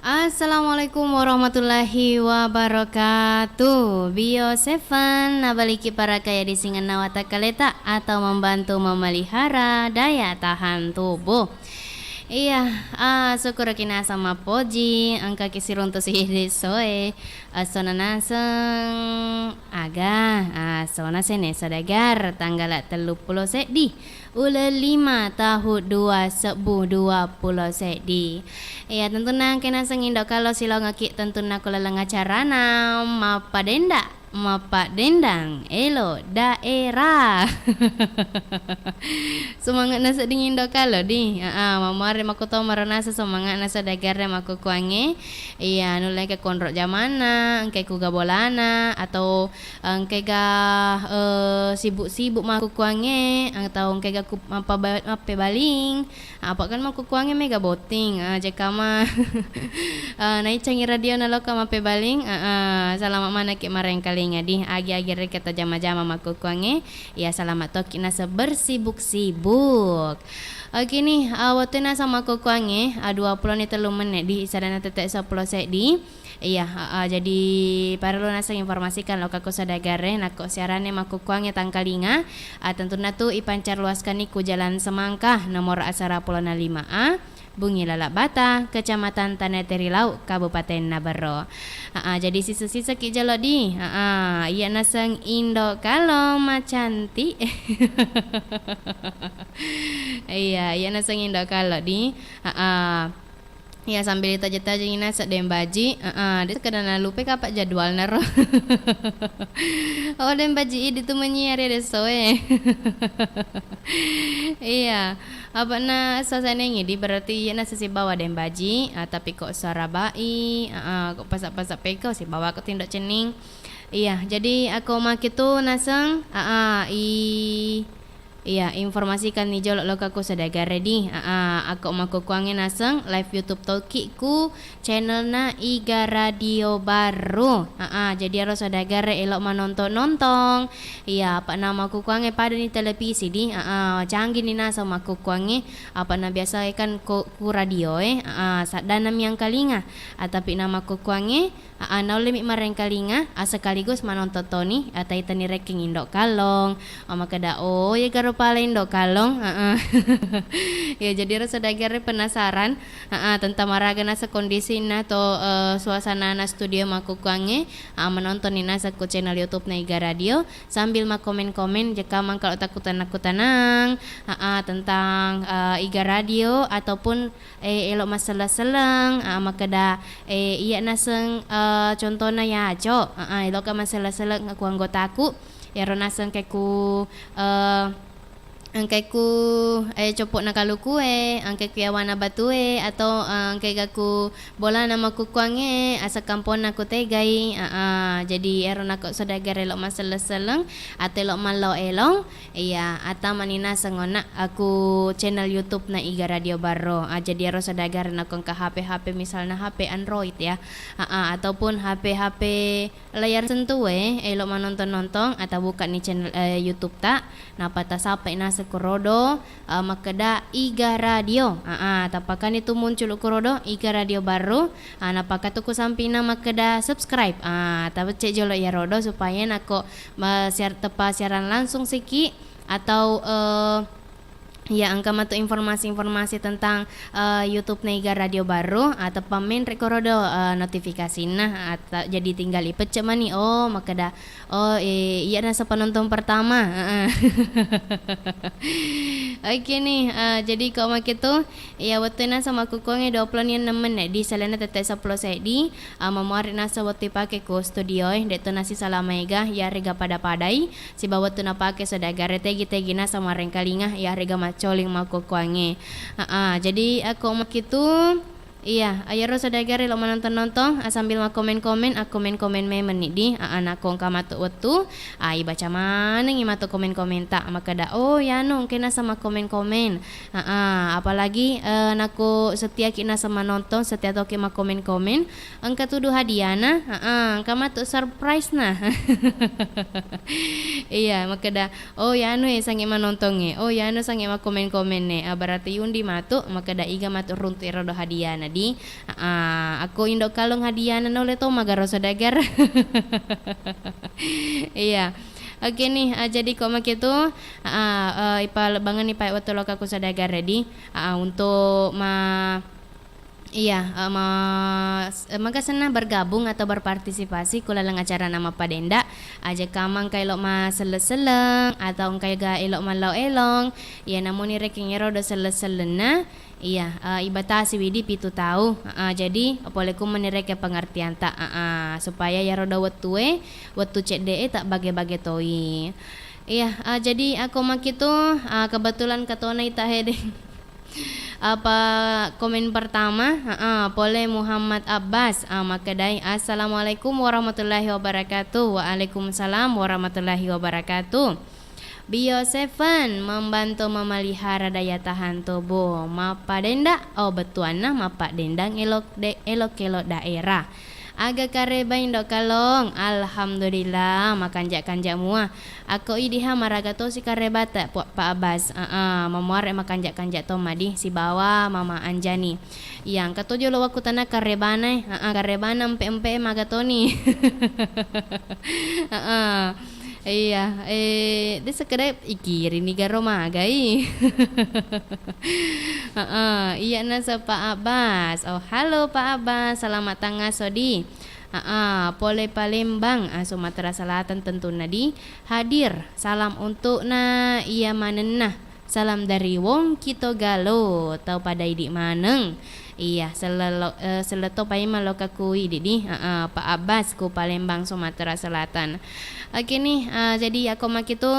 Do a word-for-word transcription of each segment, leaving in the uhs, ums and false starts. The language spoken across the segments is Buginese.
Assalamualaikum warahmatullahi wabarakatuh. Bio Seven, nabaliki parakaya di singenna watakkaleta atau membantu memelihara daya tahan tubuh. Iya, ah, syukuraki naseng mappoji, engkaki siruntu sidesoe, essona naseng aga, ah, essona Sene Saudagar, tanggala telluppulo seddi. Uleng lima tahu dua sebbu dua pulo seddi. Iya, tentunna engka naseng Indo Kalo silongeki tentunna ko laleng acarana mappadenda, mappaddendang elo daerah. Semangat na sedding Indo Kalo di. Aa, mamuare makkutomaro naseng semangat na saudagar makkukkuangnge. Iya, nulle ke konro jamanna, engke kuga bolana, atau engkega, eh, sibuk-sibuk makkukkuangnge, atau engkega ku-, mappaba-, mappebaling. Apa kan makkukkuangnge mega botting, ah, jekama, eh, naicangi radio naloka mappebaling, ah, ah, salama manekki marengkalinga di, agi-agi rekka tajama-jama makkukkuangnge, ya salama tokki naseng bersibuk-sibuk. Oke ni, ah, wettu naseng makkukkuangnge, ah, dua pulo ni tellu menit di, sadana tette seppulo seddi. Iya, heeh, jadi parellu naseng informasikan lokakku saudagar e, nakko siaranne makkukkuangnge tangkalinga, ah, tentunna tu ipancar luaskanni ku Jalan Semangka, nomor asera pulona lima A, Bungi Lalak Bata, Kecamatan Tanae Terilau, Kabupaten Naberro. Heeh, jadi siseng-sisengki jolo di. Heeh, iya naseng Indo Kalo macantik. Iya, iya naseng Indo Kalo di. Heeh. Iya, sambil ditaja-tajangi naseng Deng Baji, heeh, de sekedar nalupai kapa jadwalna ro. Oh, Deng Baji idi tu menyiar ya desoe. Iya, apana suasanangngi di berarti iya naseng sibawa Deng Baji, ah, tapi kok suara bai, heeh, kok pasak-pasak peko sibawa kok tindok cenning. Iya, jadi akko makkitu naseng, heeh, i Iya, informasikanni jolo lokakku saudagar e di. Aa, akko makkukkuangnge naseng live YouTube tokki ku channelna Iga Radio Barru. Aa, jadi ero saudagar e elo manonton-nontong. Iya, apana makkukkuangnge padani televisi di. Aa, canggih ni naseng makkukkuangnge. Apana biasa e kan ko-, ku radio e. Aa, saddana miangkalinga. Aa, tapi na makkukkuangnge Aa, naullemi marengkalinga, a, sekaligus manonton toni, a, taitani rekeng Indo Kallong. A, makkeda, "Oh, iya garo pale Indo Kallong?" Aa. Ya, jadi ero saudagar e penasaran, aa, tentang maraga naseng kondisina to, eh, suasanana studio makkukkuangnge, a, manontonni naseng ku channel YouTube na Iga Radio sambil makkomen-komen jekka mangkalo takkutanang-kutanang, aa, tentang, eh, Iga Radio ataupun eh, elo masselleng-selleng, ah, makkeda, eh, iya naseng, eh, contona yaco, ah, ah, eloka masselleng-selleng ku anggotaku, iyaro naseng engkai ku, eh, engkai ku, eh, coppo'na kalukue, engkai ku yawana batue, atau, eh, engkai ga ku bolana makkukkuangnge, aseng kamponna ku tegai, ah, ah, jadi iyaro nakko saudagar elo masselleng-selleng, atau elo mallo elong, Iya, attamani naseng onna, aku channel YouTube na Iga Radio Barro. Ah, jadi ero saudagar nakko engka H P-H P misalna H P Android ya. Aa, ataupun H P-H P layar sentuh e, elo manonton-nontong, atau buka ni channel, eh, YouTube ta, napa tasappai naseng kurodo, eh, makkeda Iga Radio. Aa, tapakani tu muncul kurodo Iga Radio Barro. Ah, napaka tu ku sampingna makkeda subscribe. Ah, tapecce jolo iyarodo supaya nakko ma-, siar-, teppa siaran langsung siki atau, eh, ya, engka matu informasi-informasi tentang, eh, YouTube na Iga Radio Barro, ah, teppa menre korodo, eh, notifikasinna, ah, ta-, jadi tinggal ipecce mani. Oh, makkeda, oh, eh, iya naseng penonton pertama. Heeh. Oke nih, eh, jadi kok makitu, Iya, wettu naseng makkukkuangnge dua pulo ni enneng menit di, selainna tette seppulo seddi, ah, mamuare naseng wettu ipake ku studio e, de to nasisalama ega, yarega pada-padai, sibawa wettu napake saudagar e tegi-tegi naseng marengkalinga, yarega maccoling makkukkuangnge. Aa, jadi akko makitu, iya, iyaro saudagar e lo manonton-nontong, ah, sambil makkomen-komen, akkomen-komen memenni di, aa, nakko engka matu wettu, Ah, ibaca manengngi matu komen-komenta, makkeda, "Oh, yanu engkena sama komen-komen." Heeh, apalagi, eh, nakko setiaki naseng manontong, setia toki makkomen-komen, engka tudu hadiahna, heeh, engka matu surprise-na. Iya, makkeda, "Oh, yanu e sangi manontongnge, oh, yanu sangi makkomen-komenne." Ah, berarti undi matu, makkeda iga matu runtu erodo hadiahna. Di, ah, akko Indo Kalong hadiahna nulle to magaro saudagar. Iya. Oke nih, ah, jadi ko makitu, ah, eh, ipalebbangenni pa wettu lokka ku saudagar di, ah, untuk ma-, iya, eh, ma-, s-, maga senna bergabung atau berpartisipasi ku laleng acarana Mappadenda, aja kamang engka elo maselleng-selleng atau engka ga elo mallau elong, iya namuni rekeng ero do selleng-sellenna, Iya, eh, ibatasi widi pitu tau. Heeh, jadi pole ku menireke pengertianta, heeh, supaya iyaro do wettue, wettu cedde'e tabbage-bage toi. Iya, eh, jadi akko makitu, eh, kebetulan katona ita hede. Apa komen pertama, heeh, pole Muhammad Abbas, eh, makkedai, "Assalamualaikum warahmatullahi wabarakatuh." Waalaikumsalam warahmatullahi wabarakatuh. Bio Seven membantu memelihara daya tahan tubuh. Mappadenda, oh, bettuanna mappaddendang elok de-, elok-elok daerah. Aga kareba Indo Kalong? Alhamdulillah, makanja-kanja mua. Akko idiha maraga tosi karebata, Pu-, Pak Abbas. Heeh, mamuare makanja-kanja to madi sibawa Mama Anjani. Iya, engka to jolo wakkutana karebana, heeh, karebana empe-empe maga toni. Heeh. Iya, eh, de sekedai ikirini garo magai. Heeh, iya nasa Pak Abbas. Oh, halo Pak Abbas, selamat tangaso di. Heeh, pole Palembang, ah, Sumatera Selatan tentunna di hadir. Salam untukna iya manenna. Salam dari Wong Kito Galo, tau pada idi maneng. Iya, sellelo-, eh, selletto paimeng lokka ku idi di, heeh, Pak Abbas ku Palembang, Sumatera Selatan. Oke nih, eh, jadi akko makitu,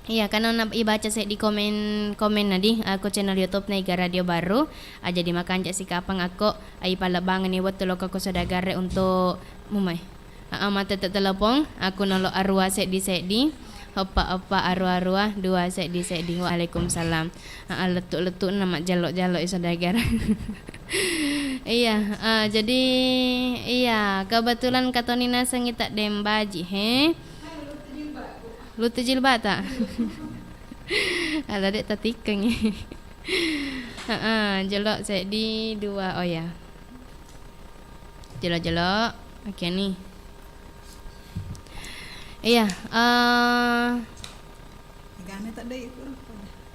iya, karena na-, ibaca seddi komen, komen na di, eh, ku channel YouTube na Iga Radio Baru. Ah, jadi makanja sikapang akko, eh, ipalebbangenni wettu lokka ku saudagarre untuk mumai. Aa, matette telepong, akku nolo arua seddi-seddi, eppa-eppa arua-arua, dua seddi-seddi. Waalaikumsalam. Aa, lettu-lettu'na majjallo-jallo i saudagar. Iya, aa, jadi, iya, kebetulan katoni nasengngi tadde mbaji, he? Lutu jilbab ta? Ala de tatikkengngi. Heeh, jolo seddi, dua, oh ya. Jelo-jelo. Oke nih. Iya, eh, Megane tak dai itu.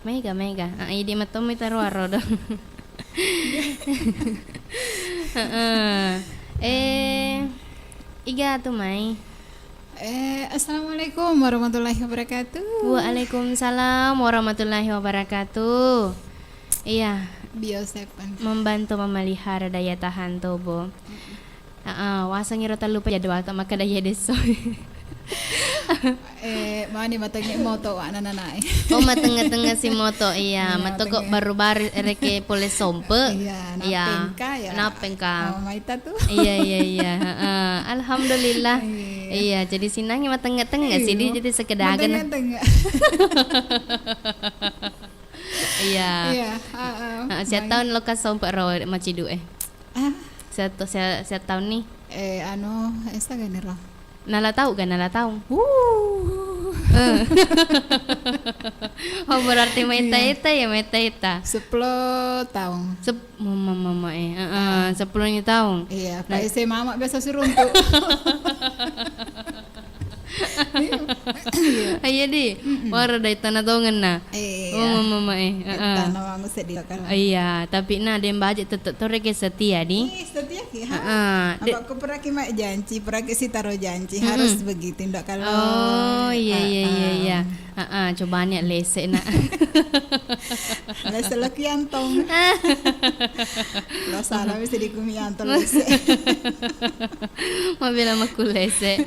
Mega, mega. Ah, idi matommi taro aro do. Heeh. Eh, iga tu mai. Eh, assalamualaikum warahmatullahi wabarakatuh. Waalaikumsalam warahmatullahi wabarakatuh. Iya. Bio Seven. Membantu memelihara daya tahan tubuh. Mm-mm. Heeh, waseng iro tellu pe jadwal ta makkeda iya desso. Eh, mani matengnge moto wa nanae. Oh, matengeng-tengeng si moto, iya. Iya, matoko matengeng. Baru-baru reke pole sompe. Iya, iya. Napengka ya. Napengka. Oh, maita tu. Iya, iya, iya. Heeh. Alhamdulillah. Iya. Iya, jadi sinangi matengeng-tengeng sih, iya. Jadi sekedar aja. Matengeng-tengeng. Iya. Iya, heeh. Heeh, siap taung lokka sompe ro macidu e. Ah. Siap to-, siap, siap taung ni. Eh, anu, esa gani ro. Nala tau ga, nala taung? Wuh. Eh. Oh, berarti maita-ita ya, maita-ita. Sepuluh taung. Sep-, mama, mama, eh. Heeh, sepuluh ni taung. Iya, Pak S M A biasa suruntuk. Iya. Iya di. Mm-mm. Waro dai tana tongenna. Iya. Oh, mama, mama, eh. Heeh. Tana wangu sedih kan. Iya, tapi na de mbaji tette to reke setia di. Ih, setia ki, ha? Heeh. Apa ku peraki mak janji, peraki si taro janji, harus begitu, ndak kalau. Oh, iya, iya, iya, iya. Heeh, cobani lese na. Lese lo kiantong. Lo salah mesti dikumi antong lese. Mabela makulese.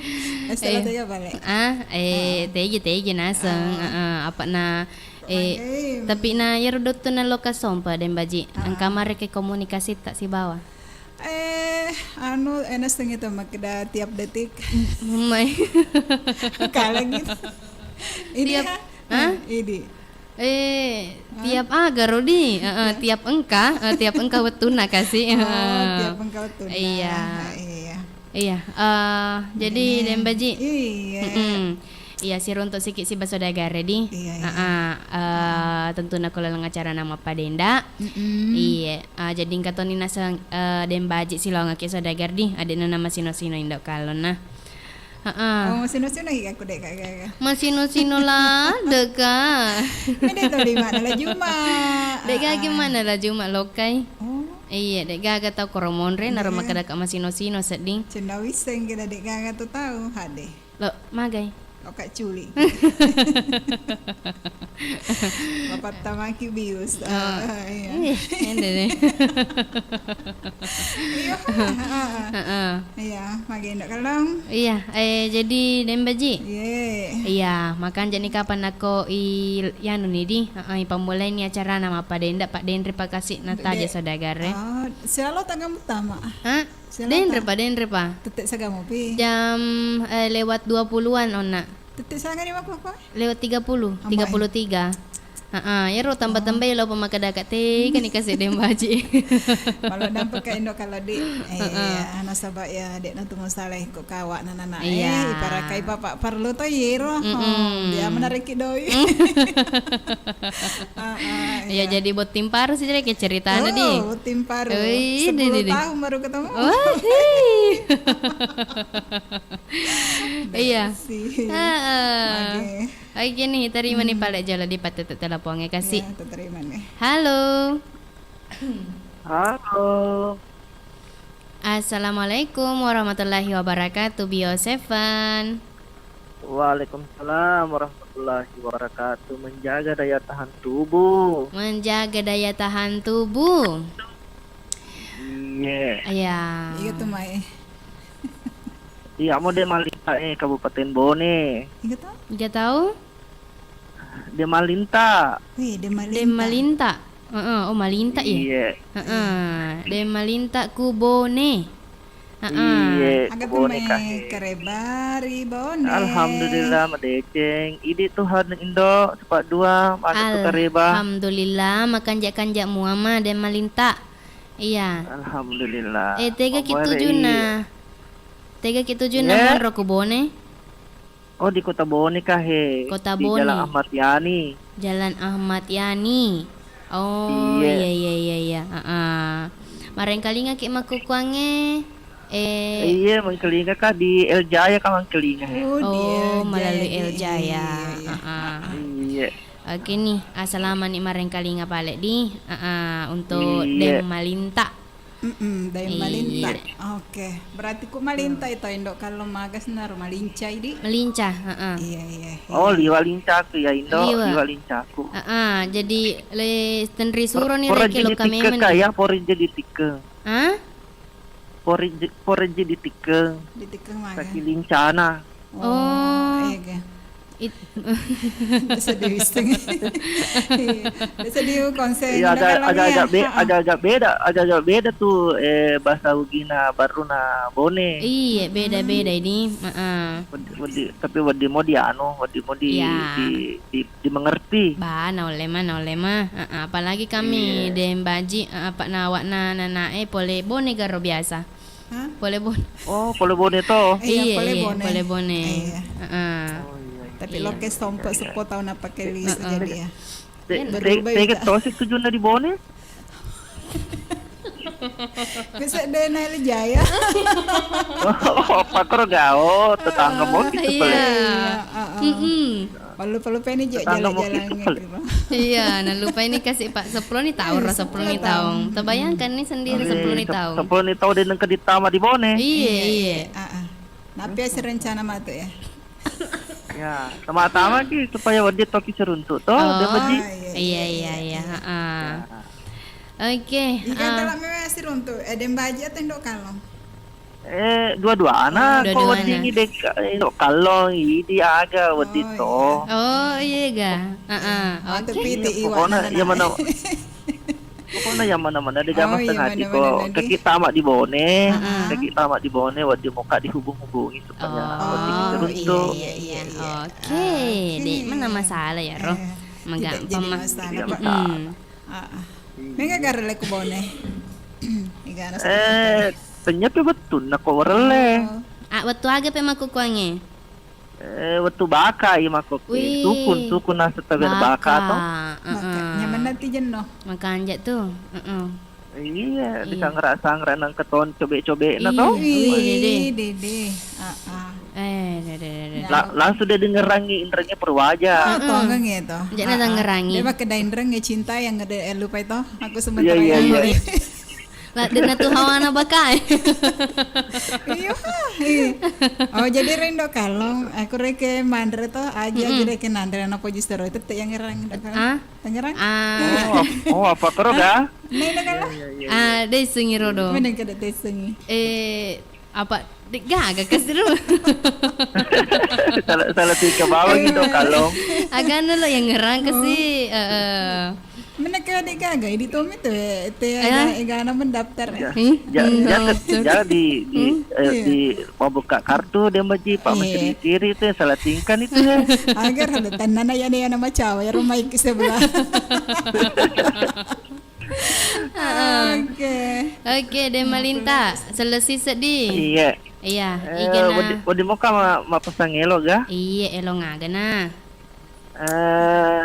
Lese lo tega balik. Ah, eh, tegi, tegi naseng. Heeh, apa na, eh, tapi na yero dottu na lokka sompe de mbaji. Engka mareke komunikasi tak sibawa. Eh, anu, enak setengah itu makkeda tiap detik. Mai. Kalah gitu. Ini tiap, ha? Hah? Eh, ini. Eh, tiap aga ro di? Heeh, tiap engka, eh, tiap engka wettunna kasi. Oh, tiap engka wettunna. Iya. Iya. Iya, eh, jadi de mbaji. Iya. Mm-mm. Iya, siruntu siki siba saudagar di. Iya, iya. Aa, eh, tentu nako laleng acara na mappadenda. Mm-mm. Iya, eh, jadi engka toni naseng, eh, Deng Baji silongeng ki saudagar di. Adena na masino-sino indo kallong na. Heeh. Oh, masino-sino ki aku dek gaga. Masino-sino la, deka. Mede to di mana la Juma. Dek gaga mana la Juma lokai. Oh. Iya, dek gaga tau koro monre, naro makkeda ka masino-sino sedding. Cendawisseng kita dek gaga tu tau, hade. Lo, magai? Lo ka culi. Mapattamaki bius. Oh. Ah, iya. Ih, ende deh. Iya, ha, ha, ha. Heeh. Iya, magai indo kallong. Iya, eh, jadi Deng Baji? Iya. Iya, makanja ni kapan nako i, yanu ni di, heeh, ipammulai ni acarana mappadenda, paddenre pakasi nataja saudagar e. Oh, sialo tanggal pertama. Hah? Denre pa, denre pa. Tette siaga mopi? Jam, eh, lewat dua puluhan onna. Tette siaga ni mako apa? Lewat tiga puluh, tiga puluh tiga. Heeh, iyaro tambah-tambai lo pemakkeda ka tega ni kasi Deng Baji. Kalau nampak ka indo kalau di, eh, heeh, nasaba ya dek na tu masalah ko kawa na nana. Iya. Eh, iparakai papa parlo to iyero. Mm-mm. Oh, dia menariki doi. Ah, ah, iya, iya. Jadi botting paru sih, jadi kayak ceritanya di. Oh, botting paru. Wih, di, di, di. Sepuluh tahun baru ketemu. Wah, hi. Iya. Beda sih. Heeh. Oke. Oke nih, terima nih, hmm, pale jolo di patete telepongnya kasih. Iya, terima nih. Halo. Halo. Assalamualaikum warahmatullahi wabarakatuh, Bio Seven. Waalaikumsalam warahmatullahi wabarakatuh. Menjaga daya tahan tubuh. Menjaga daya tahan tubuh. Iya. Iya. Iya tuh, Mai. Iya, mau Deng Malinta, eh, Kabupaten Bone. Iya tuh. Iya tahu? Deng Malinta. Wih, Deng Malinta. Deng Malinta. Heeh, oh, Malinta ya? Iya. Heeh, Deng Malinta ku Bone. Heeh. Iya, aga ku Bone, Kak. Karebari Bone. Alhamdulillah, madeceng. Idi Tuhan Indo, sepat dua, maka tu kareba. Alhamdulillah, makanja-kanja muama Deng Malinta. Iya. Alhamdulillah. Eh, tega ki tujunna? Tega ki tujunna monro ku Bone? Oh, di Kota Bone kah, he? Kota Bone. Di Jalan Ahmad Yani. Jalan Ahmad Yani. Oh, iya, iya, iya, iya. Heeh. Marengkalinga ki makkukkuangnge? Eh. Iya, mengkalinga kah di El Jaya kah mengkalinga, he? Oh, di El Jaya. Oh, melalui El Jaya. Iya, iya. Heeh. Iya. Oke nih, asalama ni marengkalinga pale di, heeh, untuk Deng Malinta. Mm-mm, Deng Malinta. Iya. Oke, berarti ku Malinta itu indo kalau magas naro malincai di. Melincah, heeh. Iya, iya, iya. Oh, liwa lincaku ya, Indo. Liwa. Liwa lincaku. Heeh, jadi le tenri suro ni reke lo kameme ni. Pore jadi tikke. Hah? Pore je-, pore je di tikkeng. Di tikkeng maga. Saki lincana. Oh, iya ga. It- Sedih wisseng. Iya. Sedih konsen. Iya, agak, agak, agak be-, agak-agak beda, agak-agak beda tuh, eh, bahasa Ugina baru na Bone. Iya, beda-beda ini. Heeh. Wedi, wedi, tapi wedi mo di anu, wedi mo di, di, di dimengerti. Ba, naulle ma, naulle ma. Heeh, apalagi kami Deng Baji, heeh, apa na awakna nanae pole Bone garo biasa. Hah? Pole Bone. Oh, pole Bone to. Iya, iya, pole Bone. Pole Bone. Iya. Heeh. Oh, iya, iya. Tapi loke sompe sepuluh tahun apa ke list jadi ya. Berubah. Tega tosi tujunna di Bone? Bisa deh Nailijaya. Oh, pakro gao, tetangga mau gitu. Iya, heeh. Palu-palu peni je jalan-jalan gitu. Iya, nalupai ni kasih Pak sepuluh ni tahun, eh, sepuluh ni tahun. Terbayangkan ni sendiri sepuluh ni tahun. Sepuluh ni tahun dia nengke ditama di Bone. Iya, iya. Heeh. Napi asa rencana matu ya? Ya, tama-tama ki supaya wedi toki seruntuk to, dia baji. Iya, iya, iya, heeh. Oke. Ikan telak mewah siruntuk, eh, Deng Baji atau Indo Kalong? Eh, dua-duana. Oh, ko dua-duana. Weddingngi dek, eh, kallong idi aga wedding to. Oh, iya ga? Heeh. Oke. Piti iwa pokoknya yang mana, pokoknya yang mana-mana deh, jama setengah hati ko. Kaki tama di Bone, kaki tama di Bone, wedding moka dihubung-hubungi supaya wedding terus to. Iya, iya, iya. Oke, dek mana masalah ya, Roh? Magampang mah. Tidak jadi masalah, Pak. Heeh. Mega garele ku Bone. Igana. Eh, tennya pe wettunna ko warelle. Oh. Ah, wettu aga pe makkukkuangnge? Eh, wettu baka i makkoki. Wih, sukun, sukun naseng tabe baka, baka to. Heeh. Baka. Nyamanna ti jenno. Makanja tu. Heeh. Iya, iya. Disangra-sangra nang keton cobe-cobe na to. Iya. Wih, wih, dede. Dede. Ah, ah. Eh, dede, dede. La-, langsung dia dengerangi indrenge perwaja. Oh, heeh. Tongeng ya to. Jadi ah, ah. Dengerangi. Dia pakai dainreng ya cinta yang ada lupa itu. Aku sebut iya, iya, iya. Lah, dena tu hawana baka. Iya, iya. Oh, jadi Rindo Kalong, aku reke manre to, aja mm-mm. Agi reke nanre na poji sero itu te yang ngerang Rindo Kalong. Ah? Tangerang? Ah. Oh, ap-, oh, apa karo ga? Nai na kala? Iya, iya, iya. Ah, dei sengi rodo. Mana kada te sengi? Eh, apa? Dek gaga kasi ro. Salah, salah tiga bawang itu Kalong. Agana lo yang ngerang kasi. Oh. Eh, eh. Mana ke dek gaga? Di Tommy tu, eh, te eh? Ega, ega na mendaftar. Ya, hmm? Ya, hmm. Ya, hmm. Ya, di, di, hmm? Eh, iya. Di mau buka kartu dia maji, Pak, iya. Masih diciri itu, salah tingkan itu ya. Agar ada tanana ya, nih, nama cawa ya, rumah iki sebelah. Oke. Oke, demalinta, selesai sedih. Iya. Iya, eh, igana. Wadi, wadi moka ma, ma pesan elo ga? Iya, elo ngaga na. Eh,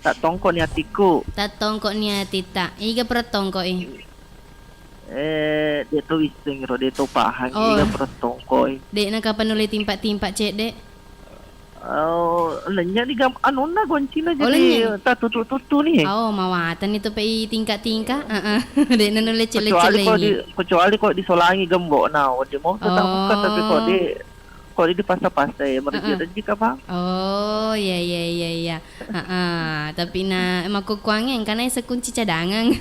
tak tongkok ni atiku. Tak tongkok ni atita. Iga pertongkok i. Eh, de to wisseng ro, de to pahang, oh. Iga pertongkoi. Dek na kapan nulle timpa-timpa cedde. Oh, lenya di gam-, anunna goncina. Oh, jadi lenya. Ta tutu-tutu ni. Oh, mawatan itu pe i tingka-tingka. Heeh. Dek na nulle cele-cele. Kecuali kok di, kecuali kok disolangi gembok na, wadi mau tetap buka, tapi kok di, kok di dipasa-pasa ya, merejek-rejek apa? Oh, iya, iya, iya, iya. Heeh, tapi na makkukkuangnge engkana ese kunci cadangan.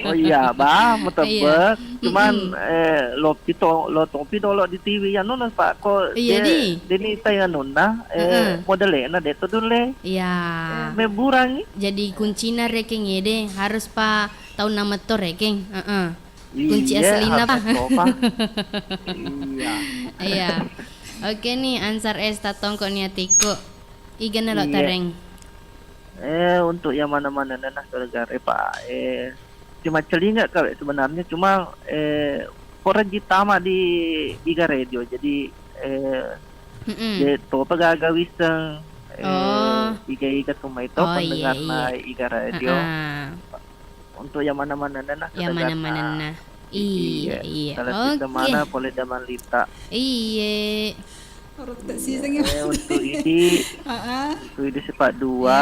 Oh iya, bah, metebbe. Iya. Cuman, mm-mm. Eh, lo pito, lo topi dolo di T V ya, nono, Pak, ko iya, de, di. Deni tai anunna, eh, heeh. Modele na de to dulle. Iya. Eh, meburangi. Jadi kuncina rekeng ede harus pa taunna metto rekeng. Heeh. Kunci iya, aslina, harus Pak. Topa. Iya. Iya. Oke nih, ansar es tatongko ni atiku. Igana lo iya. Tareng. Eh, untuk yang mana-mana nah, saudara, Pak, eh, cuma celinga kawe sebenarnya, cuma, eh, korang jitama di Iga Radio, jadi, eh, mm-mm. Ye topa gaga wiseng, eh, oh. Iga-iga tu mai to oh, pendengar iya, iya. Na Iga Radio. Heeh. Untuk yang mana-mana nah, yang mana-mana nah. Iya, iya. Iya. Salah oke. Sisa mana boleh daman lita. Iya. Rute siseng. Eh, untuk idi, heeh. Untuk idi sepak dua,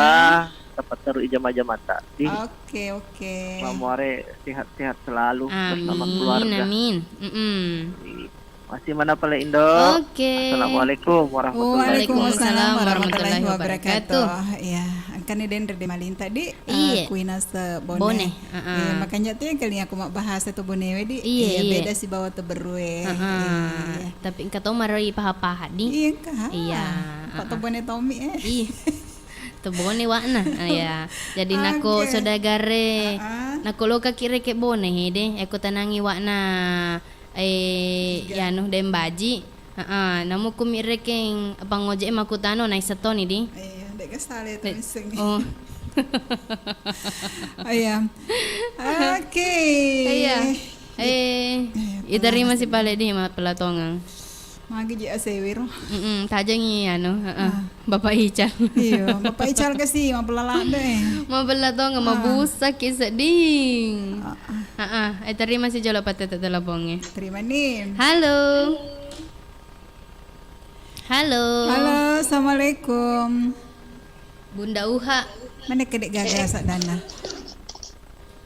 iya. Dapat taruh ijama-jama mata. Di. Oke, oke. Mamore sehat-sehat selalu bersama keluarga. Amin, amin. Mm-mm. Iya. Masih mana pale Indo? Oke. Assalamualaikum warahmatullahi wabarakatuh. Waalaikumsalam warahmatullahi wabarakatuh. Iya, engkani denre de malinta di, eh, iya. Kuina se Bone. Bone, heeh. Iya, makanya tu yang kali aku mak bahasa tu Bone we di. Iya, iya, iya. Beda si bawa tu berue. Heeh. Iya. Tapi engka to maroi paha-paha di. Iya, engka. Iya, heeh. Pak to Bone Tommy, eh. Iya. To Bone wakna. Ah, iya. Jadi nako oke. Sodagare, heeh. Nako lokaki reke Bone hede, eko tanangi wakna eh, iya. Yanu, Dembaji. Heeh, namukkumi rekeng pangoje e makkutano naisseng toni di. Iya, de' gaga sale tu misseng. Oh. Oh, iya. Oke. Iya. Eh, iya, iterima si pale di mappella tongeng. Magi ji asewe ro. Mm-mm, tajengi anu, heeh. Ah. Bapak Ical. Iya, Bapak Ical kasi, mapella ladde, eh. Mapella tongeng, ah. Mabusaki sedding. Ah, ah. Heeh, eh, terima si jolo patete telepongnge. Terima ni. Halo. Halo. Halo, assalamualaikum. Bunda Uha. Mana kedek gaga sadana?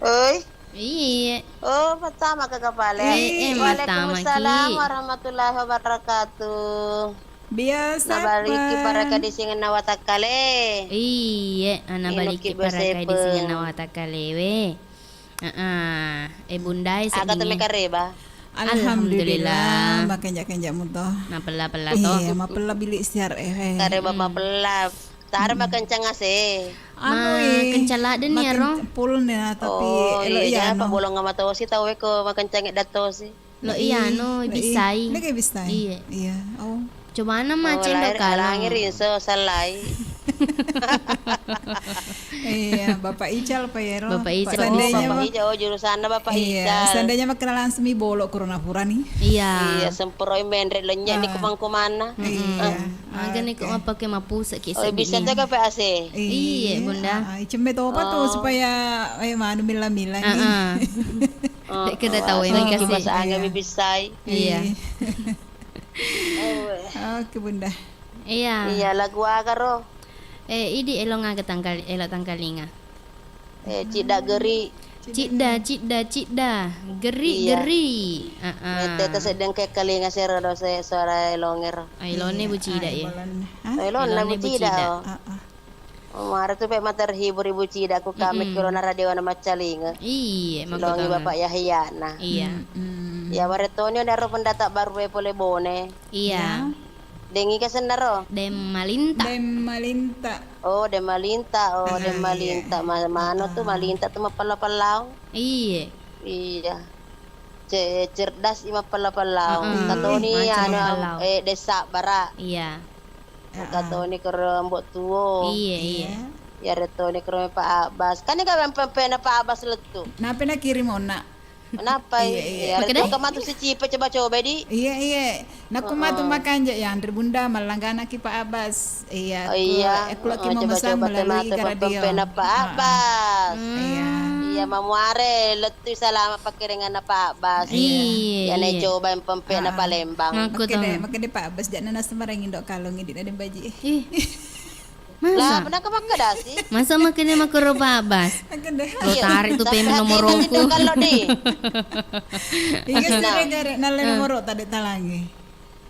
Oi. Iye. Oh, pertama ke kepala. Eh, eh, pertama ki. Waalaikumsalam warahmatullahi wabarakatuh. Biasa, nabaliki pa. Paraka di singenna watakkale. Iye, ana baliki paraka di singenna watakkale we. Heeh. Eh, Bundae. Aga seddingnge. Teme kareba. Alhamdulillah. Alhamdulillah, makenja-kenja muto. Mapella-pella to. Iya, mapella bilik siar, eh, eh. Kareba mapella. Tara makencang ase. Anu, eh, makencang ladde ni aro. Full ni, tapi oh, elo iya, iya, anu. Bolong matosi tau e ko makencang edda tosi. Lo iya, anu, lo bisai. Lagi bisai. Iya. Iya. Oh. Cobana ma cendok kalong. Langi rinso salai. Iya, Bapak Ical apa ya, Ro? Bapak Ical. Seandainya Oh, Bapak ma- Ical, oh, jurusanna Bapak Iya, Ical. Seandainya makkeda langsung mi bolo corona purani. Iya. Iya, semperoi menre lenye ni Ah. kumang-kumanna. Mm-mm. Iya. Aga ni ko Oke. mappake mapusaki Oh, bisa seddi. Tega P A C? Iya, Iya, Bunda. Ah, icemme topa tu Oh. supaya, eh, manu milla-milla ni. Ah, ah. Oh, Dek keda oh, tau asal engka ki sih. Bahasa angin Iya. mi bisai. Iya. Iya. Oh. Oke, Bunda. Iya. Iya, lagu aga ro? Eh, idi elo ngaga tangkal-, elo tangkalinga. Eh, cidda geri. Cidda, cidda, cidda. Geri, Iya. geri. Ah, ah. Mete ta seddeng ke kalinga sero do se suara elongero. Ai lone Iya, bu cida ai ya. Bolon. Hah? Elona Elone bu bu cida. Cida. Oh. Ah, ah. Oh, mara tu pe ma terhibur Ibu Cida ku kami Mm-mm. kiro na radio na maccalinga. Iya, Longi makkutonga. Bapak Yahya na. Iya. Mm-mm. Ya, waretoni onero pendata baru e pole Bone. Iya. Ya. Dengi ka sennaro? Dem malinta. Dem malinta. Oh, dem malinta. Oh, Ah, dem iya. malinta. Ma-, mano tu Ah. malinta tu mapella-pellaung. Iya. Iya. Ce-, cerdas i mapella-pellaung. Heeh. Tatoni Macam anu, mappellaung. Eh, desa bara. Iya. Heeh. Tatoni kero Mbok Tuo. Iya, iya. Iya. Yaretoni kero Pak Abbas. Kan ni gawe pempena Pak Abbas lettu. Napa nakirim onna? Nappai? Iya, iya. Iya, Makkeda? Rekko matu sicipe coba-coba di. Iya, iya. Nakko matu Heeh. makanja ya, Andri Bunda, mallanggana ki Pak Abbas. Iya, Oh, ku, iya. eh, ku laki Heeh, mau coba-coba mesan te melalui matu ke radio. Pempena Pak Heeh. Abbas. Iya. Hmm. Iya, mamuare lettu salama pakkiringanna Pak Abbas. Iya. Iya, Iya, ne iya. coba yang pempena Ah. Palembang. Makko Makkeda, tong. makkeda Pak Abbas, jangan nasi marang Indo kalau ngidi ada baji. Ih. Masa? Lah, pernah ke makkeda sih? Masa makkeda makkoro Pak Abbas? Makkeda. Lo Iya. tarik tu Sampai payment akhirnya nomoroku. Itu kalau di. Iya, Nah. sere gare nalle Eh. nomoro tadi talangi.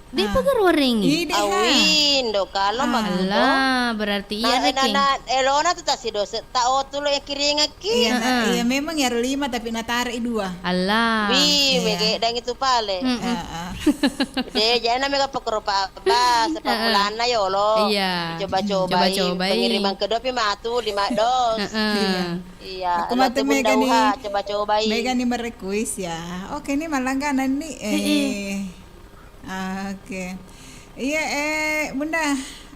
Di Ah. pagar waringi. Ih, deh, ha. Awin, do kalau Ah. makkeda. Alah, berarti iya Nah, reke. Nah, nah, elona tu tasi dose, tak otu lo ya kiringaki. Iya, nah, Heeh. iya, memang ya lima tapi natarik dua. Allah. Wih, Iya. mege dang itu pale. Mm-mm. Heeh. Deh, jadi namanya pakkoro Pak Abbas, Heeh. Pamulana yolo. Iya. Coba-cobai. Coba-cobai. Pengiriman kedua pi matu lima dos. Heeh. Iya. Iya, Aku lo matu tu Bunda Mega ni, Uha, coba-cobai. Mega ni merequest ya. Oke, ini malangganan nih. Heeh. Eh. Ah, oke. Iya, eh, Bunda.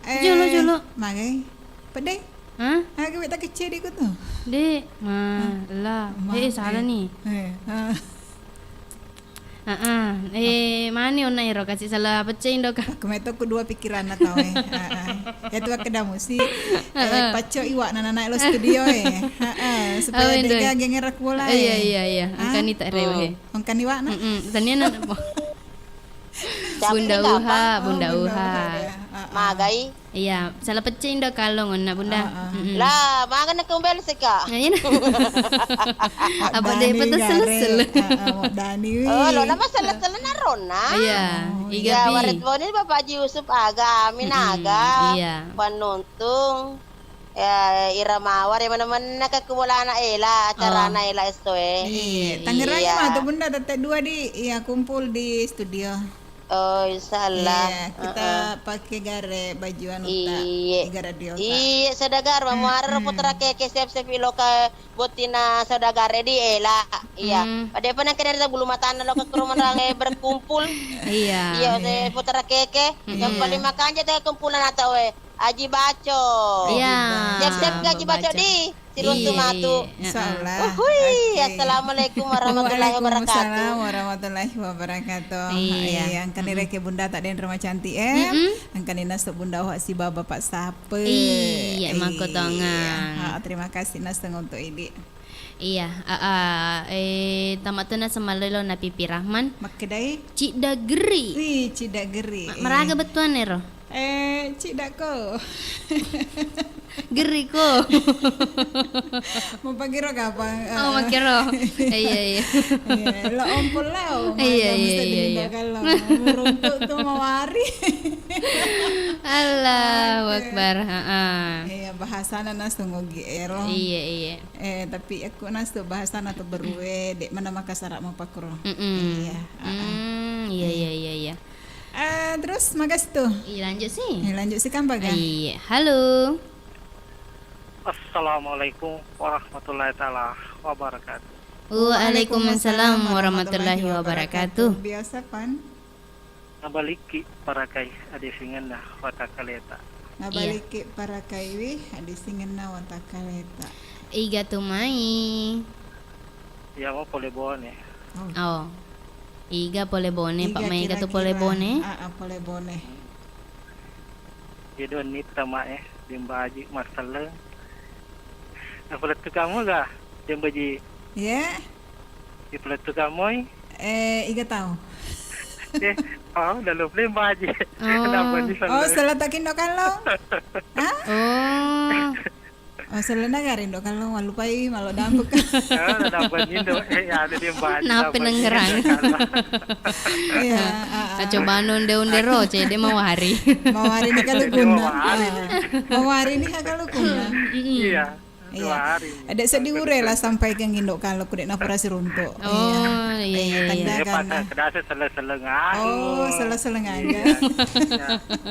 Eh, Jolo, jolo. Magai. Pedai? Hah? Aga weta kecil di kutu. Dek, ma, Hah? lah. Ma, Eh, salah eh. nih. Eh, ah. Heeh. Eh, mani onna ero kasi salah pecce indo ka. Aku meto ku dua pikiran na tau, eh. Heeh. Ya tu aku dah musi. Eh, Heeh. pacco iwak nana naik lo studio, eh. Heeh. Supaya Oh, indo. dega gengger aku lah, Eh, iya, eh. iya, iya. Hah? Angkani tak rewe. Oh. Angkani iwak na? Mm-mm. Tania na. Capek Bunda ni Uha, kapang. Oh, Bunda Bunda Uha. Uha, ya. Heeh. Magai. Iya, salah pecce indo kalong onna Bunda. Ah, ah. Mm-mm. Lah, maga na kembali seka. Nah, iya, nah. Apa deh, Dani peta gare. Selesel? Ah, ah, Dani, wi. Oh, lo nama selesel na rona. Iya, Oh, iga iya, pi. Waret boni Bapak Haji Yusuf aga, amin Mm-mm, aga. Iya. Panuntung. Ya, ira mawar ya mana-mana ka kumulana Ela, acarana Oh. Ela esto e. Iya, Tangerang Iya. matu Bunda, tette dua di, iya, kumpul di studio. Oh, insya Allah. Iya, kita Heeh. pakai gare baju anu ta, Iye. Gare dio ta. Iye, saudagar, mamuara Mm-mm. putra keke siap-siap iloka bottina saudagare di Ela. Iya. Hmm. Pada apa nang kena bulu matana loka ke rumah rangai berkumpul. Iya. Iya, Iya. saya putra keke. Yang Mm-mm. paling makanja teh kumpulan atau eh Aji Baco. Iya. Siap-siap ke Aji Baco Baco. di. Siruntu Iya, matu. Iya. Insya Allah. Uhui, Oke. Assalamualaikum warahmatullahi wabarakatuh. Waalaikumsalam warahmatullahi wabarakatuh. Iya. Iya, angkani Mm-mm. reke Bunda tak den rumah cantik, eh. Mm-mm. Angkani nasuk Bunda Wak si Baba Pak Sape. Iya, Iya. makkutongang. Ha, terima kasih naseng untuk idi. Iya, a, a, eh, tamatuna semalelo na Pipi Rahman. Makkedai? Cidda geri. Wih, cidda geri. Ma-, maraga bettuanna ero? Eh, cidda ko. Geri ko. Mau pagiro kapang? Oh, Eh. makiro. Iya, iya. Iya, lo ompol lao. Iya, Maga iya, mesti iya, diminta iya. kalau. Meruntuk tuh mawari. Allahu Oke. Akbar. Ha, ha. Iya, bahasana nasung ogi ero. Iya, iya. Eh, tapi aku nasu bahasana tu berue, dek mana Makassar mau pakro. Mm-mm. Iya, ha, ha. Hmm, iya, iya, iya, iya. Eh, terus magas tu. Iya, lanjut sih. Eh, lanjut sih kan, Baga? Iya, halo. Assalamualaikum warahmatullahi taala wabarakatuh. Waalaikumsalam warahmatullahi wabarakatuh. Biasa, Pan? Nabalikki parakai adesingenna watakaleta. Nabalikki parakaiwi, addisingenna watakkaleta. Iga tu mai? Iya, mau pole Bone. Oh. Oh. Iga pole Bone, Pak, maega tu pole Bone? Ah, ah, pole Bone. Jadi, nitta mae, dembaji marselleng. Apa lettu kamu ga? Dembaji. Iya. Ipalettu kamoi? Eh, iga tau? Eh, oh, dalam pole baji. Oh. Kenapa di sana? Oh, seletak Indo Kallong? Hah? Oh. Oh, selena gari Indo Kallong, malupai, malu dampuk. Oh, dapat Indo. Eh, ya, ada dia baji. Kenapa dapat nengerang? Indo Kallong. Iya, ah, ah. Coba nonde-onde ro, cede mawari. Mawari ni kalukunna. Mawari ni. Ah. Mawari ni kalukunna. Mm-mm. Iya. Iya. Dua hari. Ada sedih ure lah sampai ke Indo Kallong ku de' napura siruntu'. Oh, iya, iya, iya. Tanda kan. Kedasa seleng-seleng aja. Oh, seleng-seleng aja. Iya. Iya.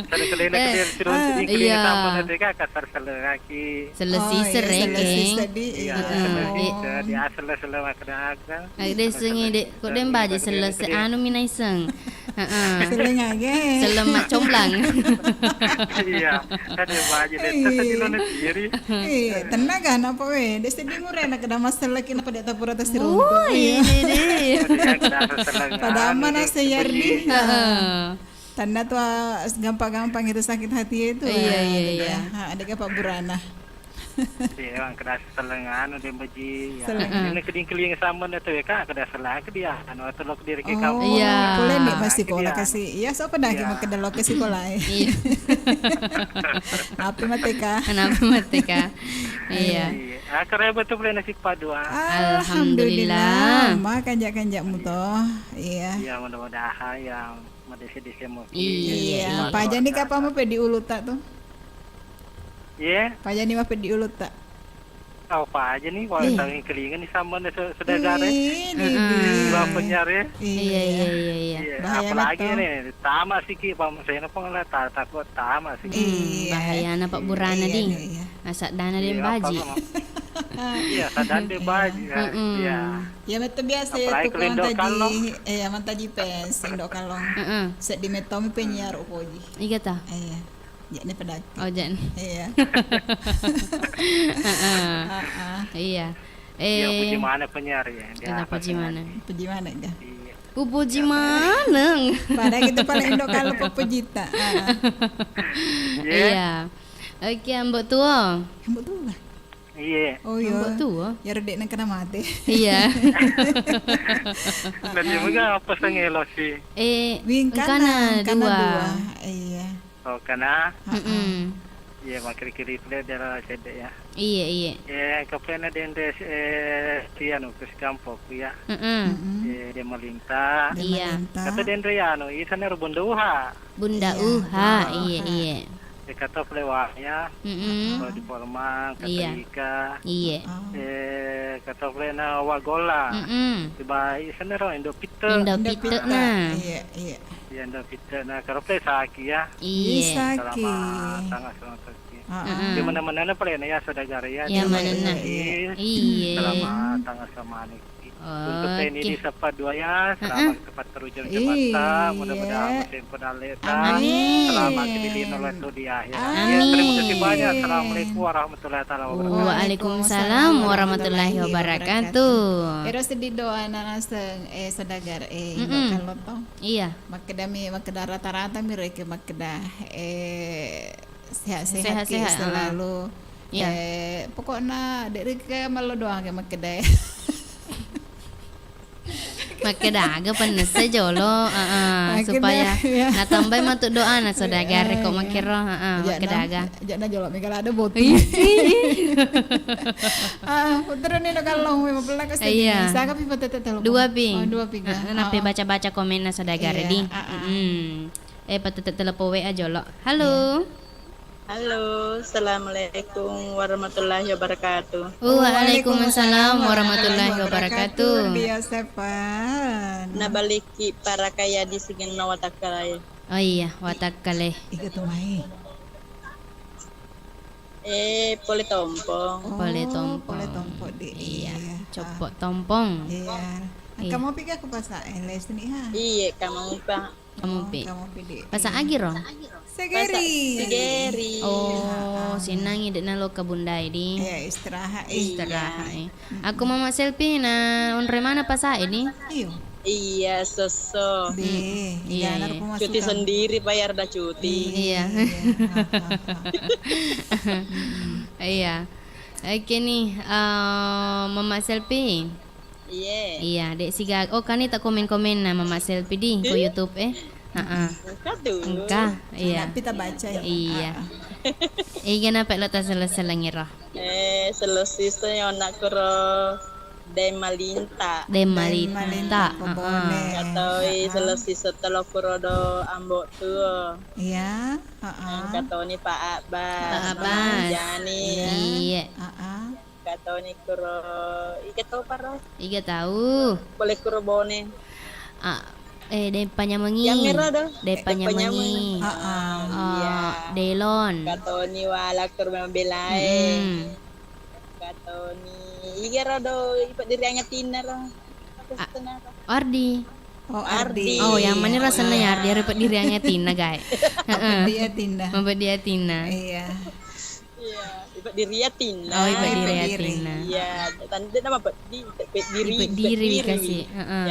Seleng-seleng aja, siruntu' di keliling kampung nanti kan kasar seleng lagi. Selesi sere, selesi sedih. Iya, selesi sedih. Dia seleng-seleng makan. Ade sengi de', ko de' mbaji selese anu mi naiseng. Heeh. Seleng age. Seleng maccomblang. Iya, ade mbaji de' tadi lo na tiri. Eh, tennaga napa we, de' seddi mure na keda massellaki napa de' tapura tasiruntu'. Oh, iya, iya, iya. Pada mana seyardi. Heeh. Tanna tu, ah, gampang-gampang itu sakit hati itu. Iya, iya, iya. Ha, ada apa burana? Iya, orang kedasa seleng anu de' mbaji. Ya. Seleng. Ini keding-keling sama na tu ya, Kak, kedasa lagi dia. Anu atau lo kediri ke kamu. Iya. Pole ni masih sekolah kasih. Iya, siapa dah kita makan lokasi sekolah. Iya. Apa mati, Kak? Kenapa mati, Kak? Iya. Ah, keren betul boleh nasi padu, ah. Alhamdulillah. Makan jak-kanjak muto. Iya. Iya, mudah-mudahan ya. Madese-dese mo. Iya, iya. Paja ni kapang mape di Uluta tu? Iya. Paja ni mape di Uluta? Oh, paja ni, wah, tangi kelingan ni sama na se-, saudara. Iya, iya. Iya, iya, iya, iya. Bahaya apalagi ni, tama siki, Pak, saya pun lah ta-, takut tama siki. Hmm, bahaya na Pak Burana di. Iya, iya. Asaddana de' mbaji. Iya, saddan de' mbaji. Iya. Iya, metto biasa ya, apalagi tukang taji, eh, mantaji pes, Indo Kallong. Heeh. Seddi metto mi penyiar upoji. Iga ta? Iya. Jadi pedaki. Oh, jadi. Iya. Heeh. Iya. Eh, puji mana penyiar ya? Puji mana? Puji mana, ga? Iya. Upuji maneng. Padahal itu paling Indo Kallong pepejita. Iya. Oke, Mbok Tuo. Mbok Tuo, ga? Iya. Oh, iya. Mbok Tuo. Ya, redek nang kena mati. Iya. Nanti mega apa sengelo sih? Eh, wingkana, wingkana dua. Dua. Iya. Oh, kana? Heeh. Iya, makkiri-kiri pule dera sedde ya. Iya, iya. Eh, kapena dende, eh, tianu, ke sekampo ku ya. Heeh. Eh, de malinta. Iya. Kata dende anu, isana ro Bunda Uha. Bunda Uha, iya, iya. Iya, kata pole waya. Mm-mm. Kalau di Palembang, kata Ika. Iya. Eh, kata pole na Wagola. Mm-mm. Tiba isana ro Indo Pite. Indo Pite, nah. Iya, iya. Iya, Indo Pite. Nah, kalau pole Saki ya. Iya. Saki. Selamat tanggal sama Saki. Heeh. Di mana-mana pole na ya saudara ya. Ya, mana-mana. Iya. Selamat tanggal sama Niki. Untuk ini di Sapa Dua ya, selamat tepat terujung jemata, mudah-mudahan musim pedaleta, selamat dilino lesu di akhir. Amin. Ya, terima kasih banyak. Assalamualaikum warahmatullahi taala wabarakatuh. Waalaikumsalam warahmatullahi wabarakatuh. Ero seddi doa na naseng, eh, saudagar, eh, Indo Kallong to. Iya. Makkeda mi, makkeda rata-rata mi reke makkeda, eh, sehat-sehat ki selalu. Iya. Eh, pokokna de rike mello doang ke makkeda. Makkeda aga pennessa jolo, heeh, supaya natambai matu doana saudagar ko makkero, heeh, makkeda aga. Jana jolo mega ada boti. Ah, putra ni Indo Kallong memang pelak. Iya. Saka pi patete telepon. Dua pi. Oh, dua pi. Heeh, nape baca-baca komenna saudagar di. Heeh. Eh, patete telepon W A jolo. Halo. Halo, assalamualaikum warahmatullahi wabarakatuh. Waalaikumsalam warahmatullahi wabarakatuh. Dia Stefan. Nabalikki parakaya di sigenna watakkale. Oh iya, watakkale. Iga tu mai. Eh, pole tompong. Oh, pole tompong. Pole tompong di. Iya, coppo tompong. Iya. Kamu pikir aku pasal les ni ha? Iya, kamu pak. Kamupi. Oh, Kamupi, di. Pasa Agi ro? Segeri. Pasa Segeri. Oh, sinnangi de' nalo ke Bundai, di. Iya, istirahat, eh. Istirahat, eh. Aku Mama Selfie na onroi mana pasa e, di? Iyo. Iya, sosso. Deh, iya, iya. Cuti sendiri, bayar dah cuti. Iya. Iya. Iya. Oke nih, eh, Mama Selfie. Iya. Iya, dek siga. Oh, kan ini tak komen-komen na Mama Selfie di ko YouTube, eh. Heeh. Engka tuh. Engka, iya. Tapi tak baca ya. Iya. Iya, kenapa lo tak selesai lagi roh? Eh, selesai saya nak kuro Dai Malinta. Dai Malinta, heeh. Katoi selesai setelah kuro do Ambo Tuo. Iya, heeh. Katoni Pak Abbas. Pak Abbas. Jani. Iya. Heeh. Katoni kuro iga tau paro? Iga tau. Boleh kuro Bone. Ah, eh, Dai Panyamengi. Yang merah dah. Dai Panyamengi. Heeh. Iya. Delon. Katoni wala kuro Mabelae. Hmm. Katoni. Iga rodo ipa diri angatinna ro. Ardi. Oh, Ardi. Oh, yang mana rasanya ya Ardi? Harus pediri angatinna, guys. Heeh. Pediri atinna. Pediri atinna. Iya. Iya, ipa diri atinna. Oh, ipa diri atinna. Iya, tanda nama peddi, pediri, pediri kasih. Heeh.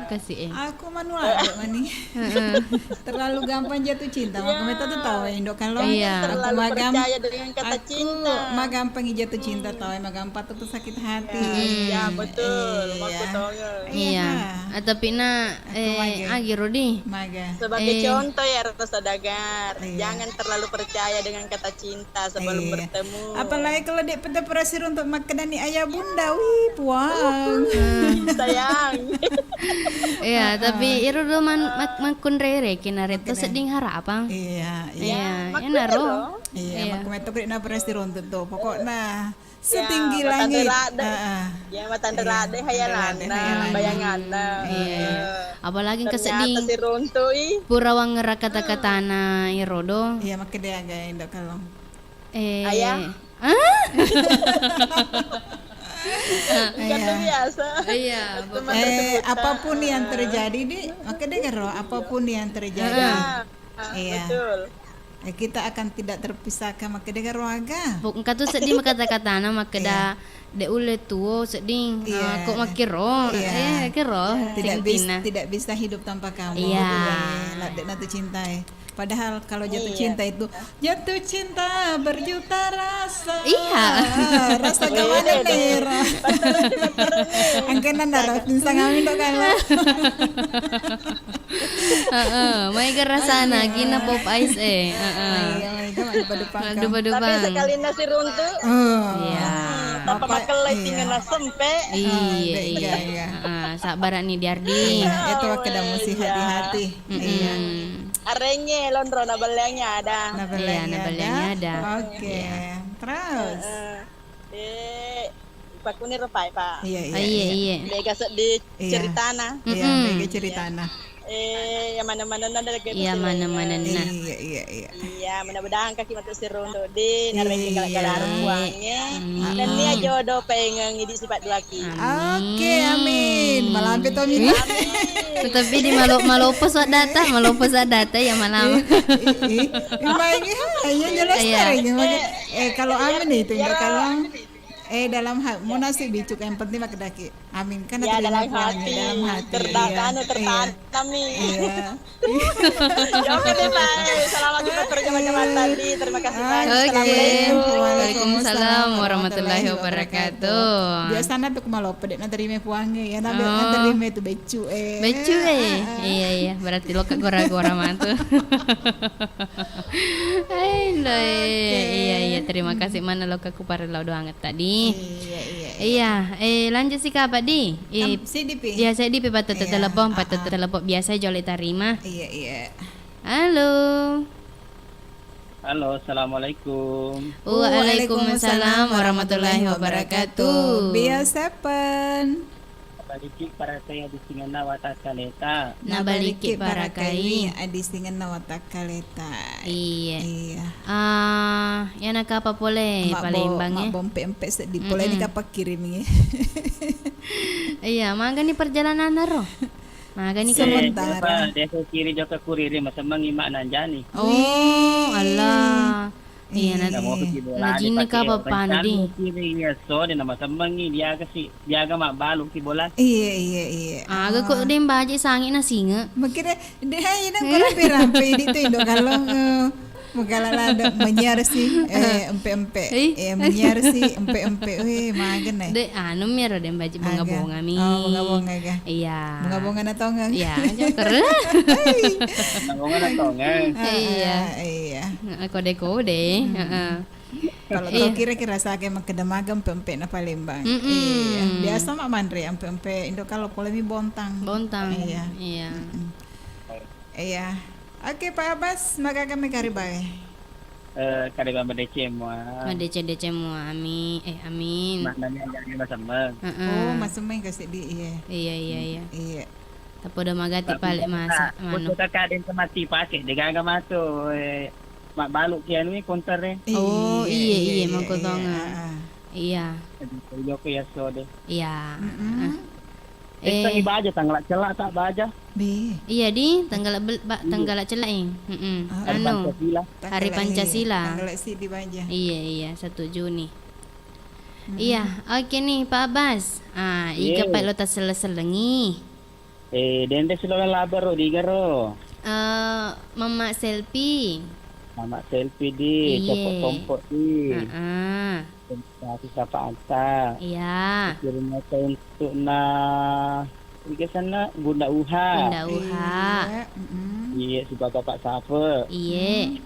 Kasih, eh. Aku manual mani. Heeh. Terlalu gampang jatuh cinta. Maka meta tuh tahu, Indo, kalau aku magam-, percaya dengan kata cinta. Aku magampang jatuh cinta, tahu, magampang tuh sakit hati. Iya, betul. Iya. Iya. Ah, tapi na, eh, agi rodi. Maga. Sebagai contoh ya, Rasa Dagar, jangan terlalu percaya dengan kata cinta sebelum bertemu. Apalagi kalau dia peta berhasil untuk makan ni ayah bunda, wih, puang. Sayang. Iya, tapi iro do man-, mak-, makkunrere kina reto sedding harapang. Iya, iya. Iya, makkunrere. Iya, makkumetto kuri na berhasil untuk tuh. Pokoknya setinggi langit. Heeh. Ya, matanre lade hayalanna, bayanganna. Iya. Apalagi engka sedding pura wangngera kata-katana irodo. Iya, makkeda aga Indo kalau. Eh. Ayah. Ah? Bukan biasa. Iya, eh, apapun yang terjadi, di, makkeda karo, apapun yang terjadi. Iya. Betul. Eh, kita akan tidak terpisahkan, makkeda karo aga. Engka tu sedding kata-katana makkeda de ulle tuo sedding, ah, kok makkiro. Iya. Eh, kiro. Tidak bis-, tidak bisa hidup tanpa kamu. Iya. Eh, ladde'na tu cinta, eh. Padahal kalau jatuh cinta itu, jatuh cinta berjuta rasa. Iya. Rasa kawan nih. Angkena nara pinsang kami dok kalau. Heeh, maega rasana gina pop ice e. Heeh. Iya, maega maddupa-dupa. Maddupa-dupa. Tapi sekali nasi runtu. Iya. Tanpa makan lighting na sempe. Iya, iya. Heeh, sabbara ni di Ardi. Itu waktu kamu sih hati-hati. Iya. Arengnge lonro na belleangnge ada. Iya, na belleangnge ada. Oke. Terus. Eh, pakkuniro pai, Pak. Iya, iya. Iya, iya. Mega seddi ceritana. Iya, mega ceritana. Eh, yang mana-mana na daga. Iya, mana-mana na. Iya, iya, iya. Iya, mudah-mudahan kaki matu siruntu di narengnge gala-gala puangnge. Nennia jodo pengeng idi sipa duaki. Oke, amin. Malampe to, amin. Tetapi di malo-, malopo suat data, malopo suat data ya malam. Ih, ih, ih. Maingi ha, iya jelas. Iya. Eh, kalau amin itu enggak kalau, eh, dalam ha-, mau nasi bicuk yang penting makedaki. Amin kan ya, dalam hati. Dalam hati. Terda-, iya. Anu, tertanam nih. Iya. Ya, oke deh, Pak. Selamat kita terjemah-jemah tadi. Terima kasih banyak. Oke. Assalamualaikum. Waalaikumsalam warahmatullahi wabarakatuh. Biasana tuh malopo dek naterima puangnge ya, nabe-, naterima itu beccu e. Beccu e. Iya, iya. Berarti lo ke gora-gora mantu. Hai, lo e. Oke. Iya, iya. Terima kasih mana lo ke kuparellau doang tadi. Iya, iya, iya. Iya, eh, lanjut sih, Kak, Pak Di. Eh, seddi pi. Iya, seddi pi, pattu telepon, pattu telepon biasa jole tarima. Iya, iya. Halo. Halo, assalamualaikum. Waalaikumsalam warahmatullahi wabarakatuh. Biasa pen. Nabaliki parakai adissingenna watakkaleta. Nabaliki parakai adissingenna watakkaleta. Iya. Iya. Ah, yana kapa pole Palembang e? Mabompe-empe seddi pole ni kapa kirim e. Iya, magani perjalanan ro. Magani. Sementara. Desa kiri jokka kuriri masemmengi mak nanjani. Oh, Allah. Iya, na-, na jinni ka pappana di. Kiri iya so de na masemmengi diaga si, diaga mabbalu ki bola. Iya, iya, iya. Aga ko de mbaji sangi na singe. Makira de hai na ko rampe-rampe di tu indo kalong, eh. Mugala lada menyiar si, eh, empe-empe. Eh, menyiar si empe-empe. Weh, magen, eh. De, anu mi ro de mbaji bunga-bunga mi. Oh, bunga-bunga ga? Iya. Bunga-bunga na tongeng. Iya, joker. Bunga-bunga na tongeng. Iya. Iya. Heeh, kode-kode. Heeh. Kalau tau kira-kira sake makkeda maga empe-empe na Palembang. Iya. Biasa mak manre empe-empe indo kalau pole mi bontang. Bontang. Iya. Iya. Iya. Oke, Pak Abbas, magaga mi karibae? Eh, kariba madeceng mua. Madeceng-deceng mua, ami-, eh, amin. Maknanya jadi masemmeng. Heeh. Oh, masemmeng ka seddi, iya. Iya, iya, iya. Iya. Tapodo magati pale masa, manu. Khusus kakak den temati pake, degaga mato, eh, mabbalu ki anu, eh, konter, eh. Oh, iya, iya, iya, mangkotongeng. Iya. Jadi, joko ya so de. Iya. Heeh. Eh, tangngalak cella tak baja? Be. Iya di, tanggala bel-, ba-, tanggala cella, eh. Mm-mm. Hari anu, Pancasila. Hari Pancasila. Tanggala si di baja. Iya, iya, satu Juni. Mm-mm. Iya, oke nih, Pak Abbas. Ah, iga pa lo taselleng-sellengi. Eh, dende silolo labar ro, digaro. Eh, Mama Selfie. Mama Selfie di, iya. Copot tompok di. Heeh. Terima kasih sapa anta. Iya. Kirim aja untuk na, iga sana, Bunda Uha. Bunda Uha. Iya, mm-mm. Iya, si Bapak Safe. Iya.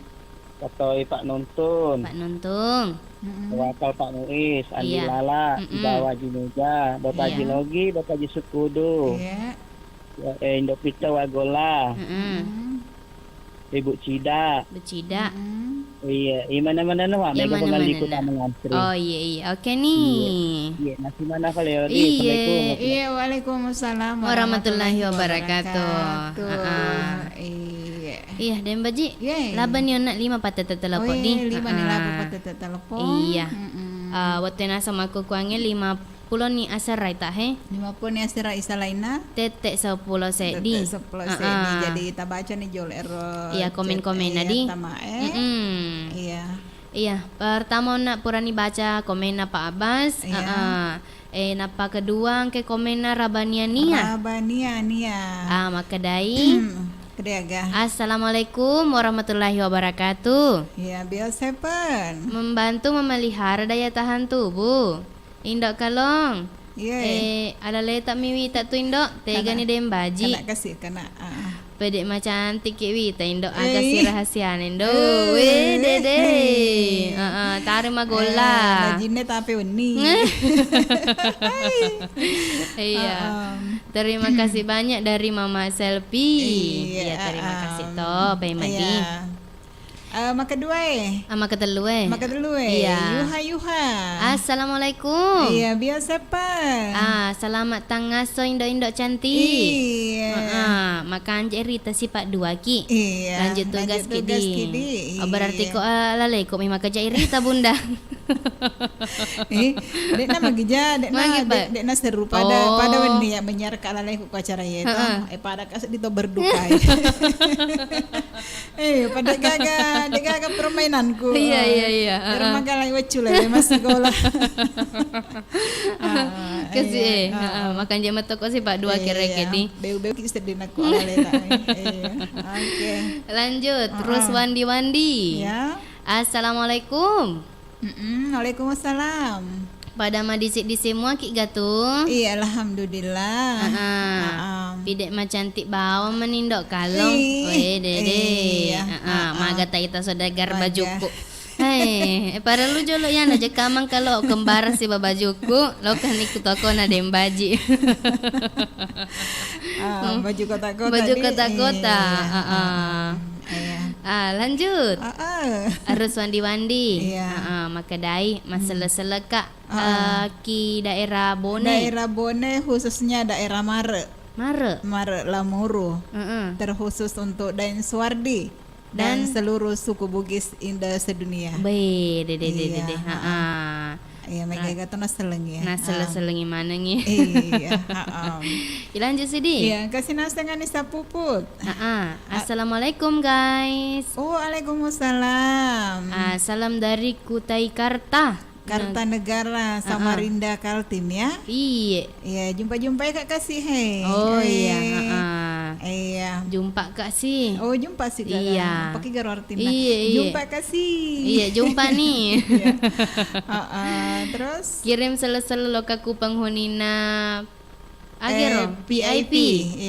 Katoi Pak Nuntung. Pak Nuntung. Mm-mm. Wakal Pak Muis, Andi Lala, mm-mm. Bawa Jinuja, Bapak Jilogi, Bapak Jisukudu. Iya. Ya, eh, Indo Pita Wagola. Mm-mm. Mm-mm. Ibu Cida. Bu Cida. Mm-mm. Iya, iya mana-mana no, Wak. Iya, mega mana-mana pengalih kota no. Mengantri. Oh, iya, iya. Oke nih. Iya, iya. Masih mana kali ya? Iya. Assalamualaikum. Iya, waalaikumsalam warahmatullahi wabarakatuh. Heeh. Iya. Iya, Dembaji. Iya. Laba ni onna lima patete telepon di. Oh, iya, lima ni laba patete telepon. Iya. Mm-mm. Eh, wettu nasa makkukuangnge lima pulo ni asera ita he. Lima pulo ni asera isa lainna. Tette seppulo seddi. Tette seppulo seddi. Heeh. Jadi tabaca ni jolo ero. Iya, komen-komenna di. Tamae. Mm-mm. Iya. Iya, pertama onna purani baca komenna Pak Abbas. Iya. Heeh. Eh, nappa kedua engke komenna Rabania Nia. Rabania Nia. Ah, makkedai. Kedeaga. Assalamualaikum warahmatullahi wabarakatuh. Iya, biasa pen. Membantu memelihara daya tahan tubuh. Indo Kalong. Iya. Eh, alaleta mi wita tu, Indo. Tegani Dembaji. Kena kasih, kena. Ah. Pede macantik ki wita, Indo. Aga si rahasiana, Indo. Eh. Weh, dede. Heeh, tarima golla. Eh, bajinna tape wenni. Iya. Heeh. Terima kasih banyak dari Mama Selfie. Iya, terima kasih to, Pak Imadi. Iya. Eh, makkedua e. Ah, makketellu e. Makketellu e. Iya. Yuha, yuha. Assalamualaikum. Iya, biasa pa. Ah, selamat tangasso indo-indo cantik. Iya. Heeh, makanja rita sipa dua ki. Iya. Lanjut tugas ki di. Oh, berarti ko, eh, laleko mi makanja rita, Bunda. Eh, dekna magija, dekna, dekna seru pada, pada wenni ya menyiar ka laleko ko acara iye to. Heeh. Eh, pada kasi dito berduka. Eh, pada gaga, de gaga permainanku. Iya, iya, iya. Heeh. Dermaga lai weccu lele massikola. Ah, kasi, iya, eh, heeh, makanja metto ko sipa dua kereke di. Beu-beu ki seddi nakku alale ta. Iya. Oke. Lanjut, terus Wandi-Wandi. Ya. Assalamualaikum. Mm-mm, waalaikumsalam. Pada madisi-disi mua ki gatu? Iya, alhamdulillah. Heeh. Heeh. Pide macantik bawang menindo kalong. Ih, weh, dede. Iya. Heeh, maga ta ita saudagar bajuku. Hei, eh, parellu jolo ya na jekamang kalau kembar si babajuku, lo kan ikut toko na dembaji. Ah, baju kota-kota. Baju kota-kota. Iya. Heeh. Iya. Ah, lanjut. Heeh. Harus wandi-wandi. Iya. Heeh, makkedai, massele-sele ka, eh, ki daerah Bone. Daerah Bone, khususnya daerah Mare. Mare. Mare Lamuru. Heeh. Terkhusus untuk Daeng Suwardi dan seluruh suku Bugis Indo sedunia. Be, de, de, de, de, de. Iya, heeh. Heeh. Iya, mega-ega to nasellengi, ya. Naselleng-sellengi manengi. Iya, heeh. Ilanjut sidi. Iya, kasih nasengani sapuput. Heeh. Assalamualaikum, guys. Waalaikumsalam. Ah, salam dari Kutai Karta. Kartanegara, Samarinda Kaltim, ya. Iya. Iya, jumpa-jumpa ya, Kak Kasih, hei. Oh, iya, heeh. Iya. Jumpa Kak sih. Oh, jumpa sih, Kak. Iya. Pakai garo artinya. Iya, iya. Jumpa Kak sih. Iya, jumpa nih. Iya. Heeh, terus? Kirim sele-sele lo kaku penghunina. Agero, eh, V I P. V I P,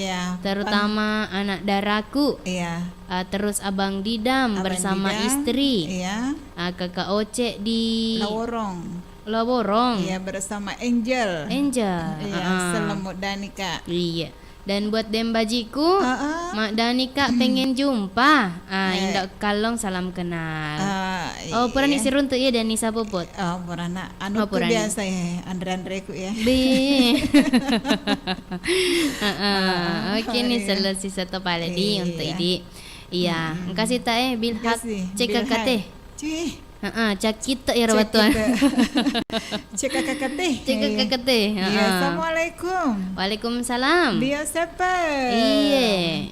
iya. Terutama anak daraku. Iya. Ah, terus Abang Didam bersama istri. Iya. Ah, Kakak Oce di Laworong. Laworong. Iya, bersama Angel. Angel, iya, heeh. Selemu Dani, Kak. Iya. Dan buat Dembajiku, heeh. Mak Dani, Kak, pengen jumpa. Ah, eh. Indak Kallong, salam kenal. Ah, oh, purani siruntu iya Dani sapuput. Oh, purana. Anu, oh, purani. Biasa ya, andre-andreku ya. Be. Heeh. Oke, ini selesai satu pale di untuk idi. Iya, engkasi ta eh, Bilhat. Cek kakak teh. Cih. Heeh, cakit ero batuan. Cek kakak teh. Cek kakak teh. Iya, heeh. Assalamualaikum. Waalaikumsalam. Dia siapa? Iye.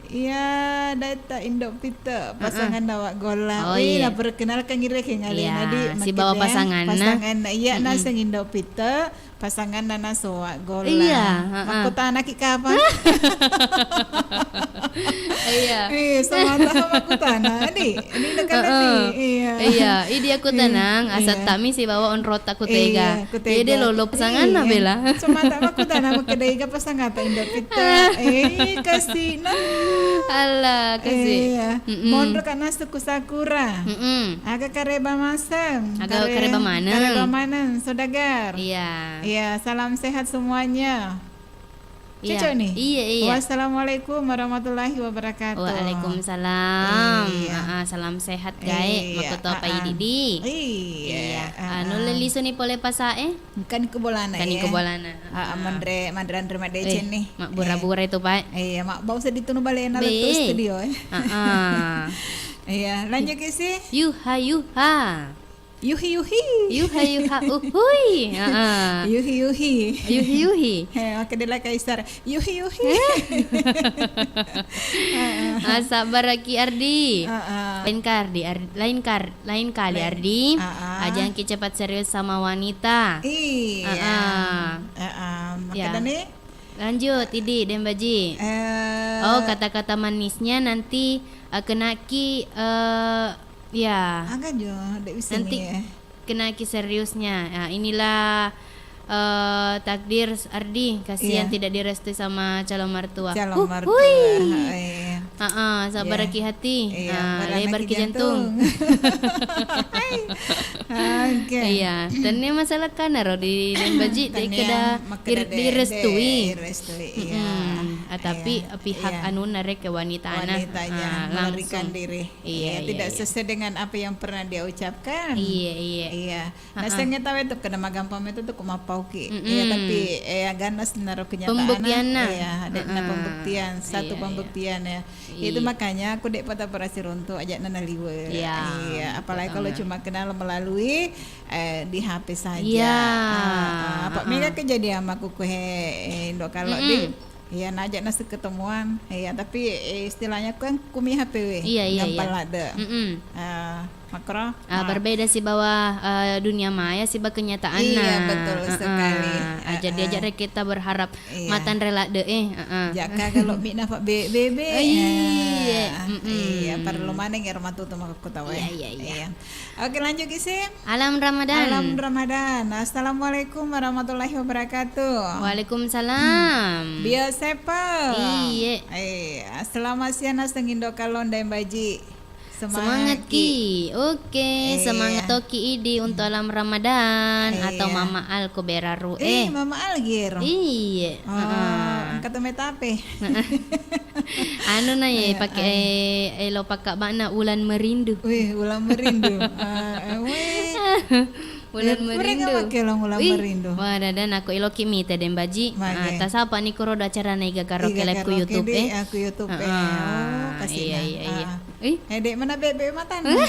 Iya, data Indo Pite, pasangan awak golla. Oh, wih, iya. Nah, perkenalkan diri ke ngalina, iya, di sibawa pasanganna. Pasanganna, iya, naseng Indo Pite, pasanganna nasoa golla. Iya, heeh. Makkutanaki kapang? Iya. Eh, semata makkutana, di, di dekat, heeh. Iya. Iya, idi aku tenang, asal tami sibawa onrota kutega. Iya. Kutega. Iya, dia lolo pasanganna, iya. Bela. Cuma tak makkutana, makkeda iga pasangata Indo Pite. Eh, kasih, nah. Alah, kasih. Iya. Monro kana suku Sakura. Aga kareba maseng. Aga kareba maneng. Kareba maneng, saudagar. Iya. Iya, salam sehat semuanya. Iya. Cocok nih? Iya, iya. Wassalamualaikum warahmatullahi wabarakatuh. Waalaikumsalam. Iya. Ah, ah, salam sehat, gae. Iya, makkutopa idi. Iya. Anu lelisu ni pole pasae? Engkani ku bolana, engkani ku bolana. Ah, ah, manre, manre-anre madeceng nih. Mabbura-bura itu, Pak. Iya, mak bau sedih tunu balena lettu studio, eh. Ah, ah. Iya, lanjut ki sih. Yuha, yuha. Yuhi, yuhi. Yuha, yuha, uhui. Heeh. Yuhi, yuhi. Yuhi, yuhi. He, oke, dela Kaisar. Yuhi, yuhi. Heeh. Ah, sabbaraki Ardi. Heeh. Lain ka Ardi, Ar-, lain kar-, lain kali Ardi. Heeh. Ajang ki cepat serius sama wanita. Iya. Heeh. Heeh. Ya. Makanya nih. Lanjut, idi, Dembaji. Eh. Oh, kata-kata manisnya nanti, eh, kenaki, eh, ya. Aga jo, dek bisa nanti nih, eh. Kenaki seriusnya. Nah, inilah, eh, takdir Ardi, kasihan tidak direstui sama calon mertua. Calon mertua. Uhui. Heeh. Heeh, sabbaraki hati. Iya, lebarki jantung. Oke. Iya, tenne masalah kanaro di Dembaji, de keda direstui. Direstui, iya. Ah, tapi pihak anunna rek wanitana. Wanitanya melarikan diri. Iya, tidak sesuai dengan apa yang pernah dia ucapkan. Iya, iya. Iya. Nah, sengetawe tu kena magampang itu tu ku mappauki. Iya, tapi, eh, agana senaro kenyataan. Pembuktianna. Iya, ada pembuktian, satu pembuktian ya. Iya. Itu makanya aku dek patah perasi runtu aja nana liwe. Iya, apalagi kalau cuma kenal melalui, eh, di H P saja. Iya. Ah, ah, apa mega kejadian aku ku he, eh, Indo kalau di. Iya, najak nasi ketemuan. Iya, tapi, eh, istilahnya kan kumi H P W. Iya, iya, gampang lade. Ah, Makro? Ah, berbeda sih bahwa, eh, dunia maya sih bah kenyataanna. Iya, betul sekali. Ah, jadi aja rek kita berharap matan rela de, eh, heeh. Jaka kalau mi nafa be-, bebe. Iya. Iya, perlu maneng ya rumah tuh maka kota wae. Iya, iya, iya. Oke, lanjut ki sih. Alam Ramadan. Alam Ramadan. Assalamualaikum warahmatullahi wabarakatuh. Waalaikumsalam. Biasa, Pak. Iya. Eh, selamat siang, Nas, Tengindo Kalon dan Baji. Semangat ki. Oke, semangat toki idi untuk alam Ramadan atau Mama Al ko beraru. Eh, Mama Al gero. Iya. Oh, engka to metape. Anu na ye, pakai, eh, elo pakka bana ulan merindu. Wih, ulan merindu. Ah, eh, weh. Ulan merindu. Pura ga makke long ulan merindu. Wah, dadan aku eloki mita den baji. Ah, tasapa ni korodo acara na iga karaoke live ku YouTube, eh. Aku YouTube, eh. Oh, kasih iya, iya, iya. Ih? Eh, de'ma nabebe matanna.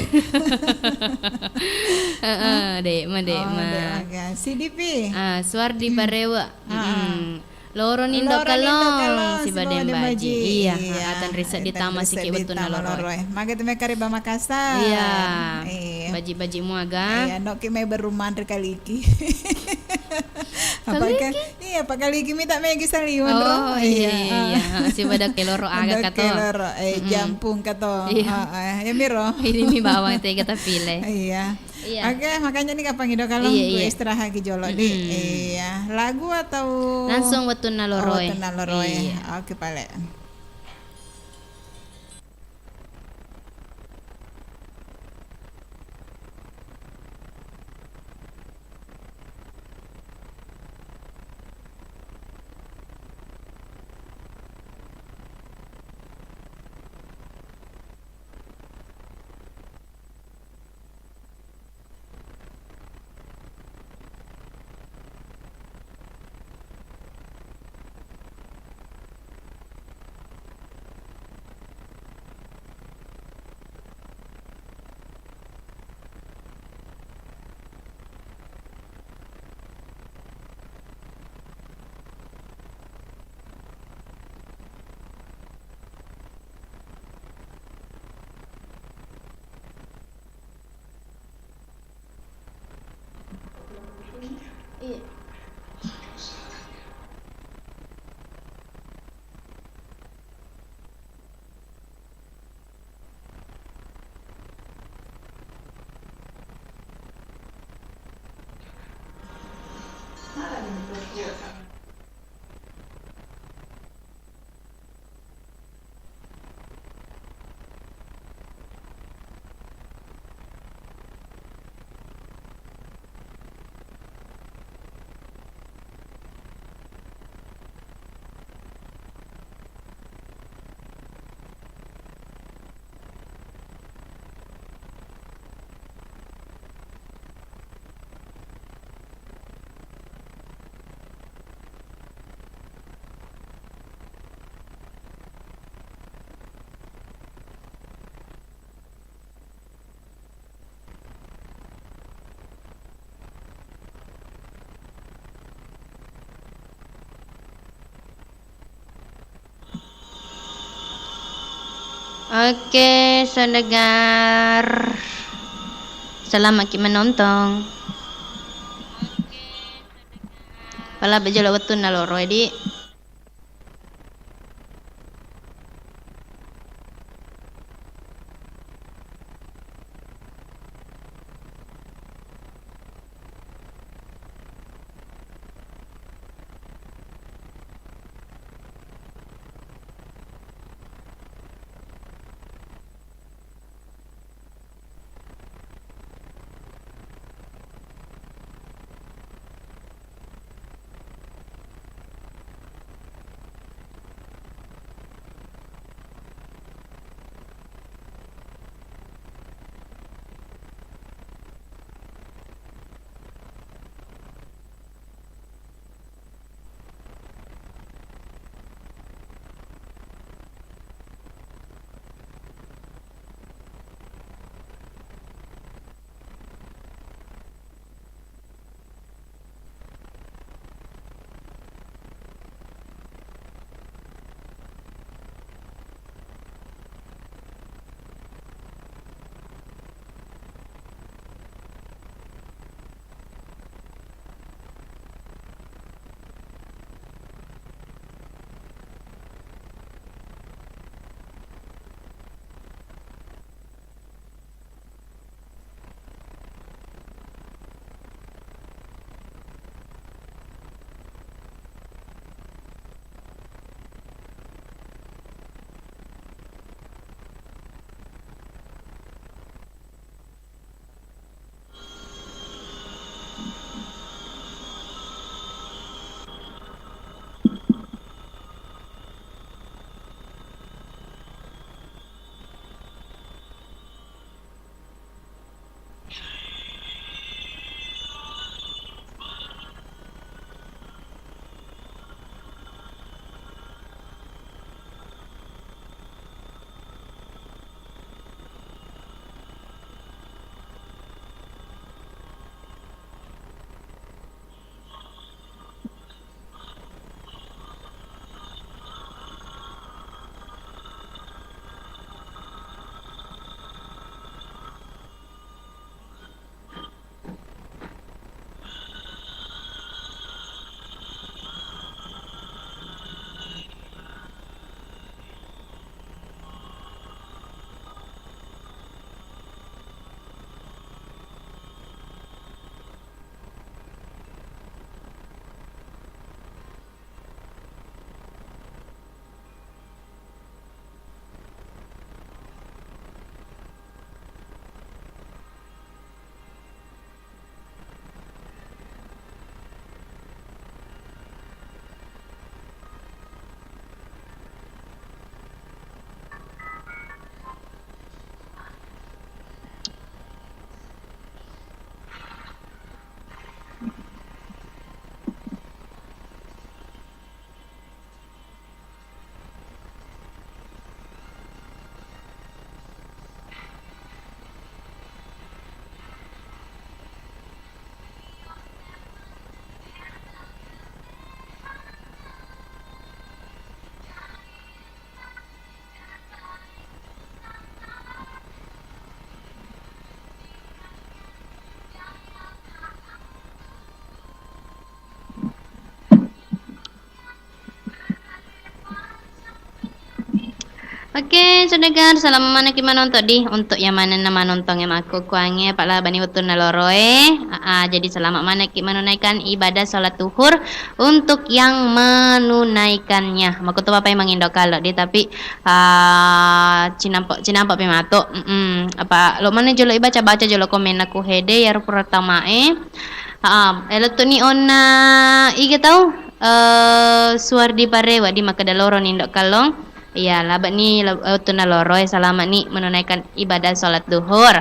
Heeh, de'ma, de'ma. Oh, de'ma ga. Sidipi. Ah, Suwardi Barewa. Ah, ah. Mm-mm. Loro nindo kalong, si Badeng Baji. Iya, iya, ah, tanrisa ditama siki wettunna loroe. Maga tu mekari ba Makassar. Iya. Iya. Baji-baji muaga. Iya, noki mai berumah ri kaliki. Apa kan? Iya, pakaliki mita megi saliweng ro. Oh, iya, iya, iya. Ah, sibawa dakke loro aga kato. Dakke loro, eh, jampung kato. Iya. Ah, ah, ya miro. Ini mi bawang tega tapile. Iya. Iya. Oke, makanya nih kapan ngido kalong istirahat ki jolo di. Iya. Lagu atau langsung wettunna loroe. Oh, wettunna loroe. Iya. Oke, pale. Oke, Sondengar. Selamat ki menonton. Pala bejolo wettunna loro, edi. Oke, saudagar, salama manekki manonton di, untuk yang manenna manonton e makkukkuangnge, apa labani wettunna loroe. Aa, jadi salama manekki menunaikan ibadah salat duhur untuk yang menunaikannya. Makkutopa pai mangindo kallo di, tapi, aa, cinampe-, cinampe pi mato. Mm-mm. Apa lo maneng jolo ibaca-baca jolo komenna ku hede, yaro pertama e. Aa, elo tu ni onna iga tau, eh, Suwardi Parewa di makkeda loro ni Indo Kallong. Iya, labe'ni la-, wettunna loroe, salama ni menunaikan ibadah salat duhur.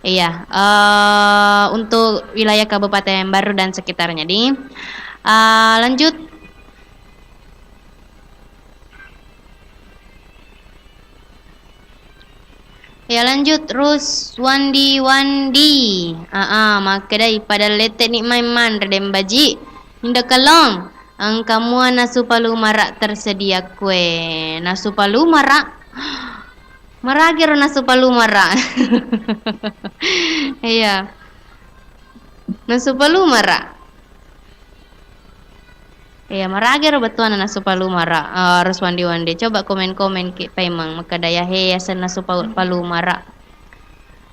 Iya, eh, untuk wilayah Kabupaten Barru dan sekitarnya di. Eh, lanjut. Ya, lanjut, Ruswandi Wandi. Aa, makkedai, pada lette ni mai manre deng baji. Indo Kallong, engka mua nasu palu mara tersedia kue. Nasu palu mara? Maragi ro nasu palu mara? Iya. Nasu palu mara? Iya, maragi ro bettuanna nasu palu mara. Eh, Ruswandi Wandi. Coba komen-komen ki paimeng makkeda yahe yaseng nasu pau-, palu mara.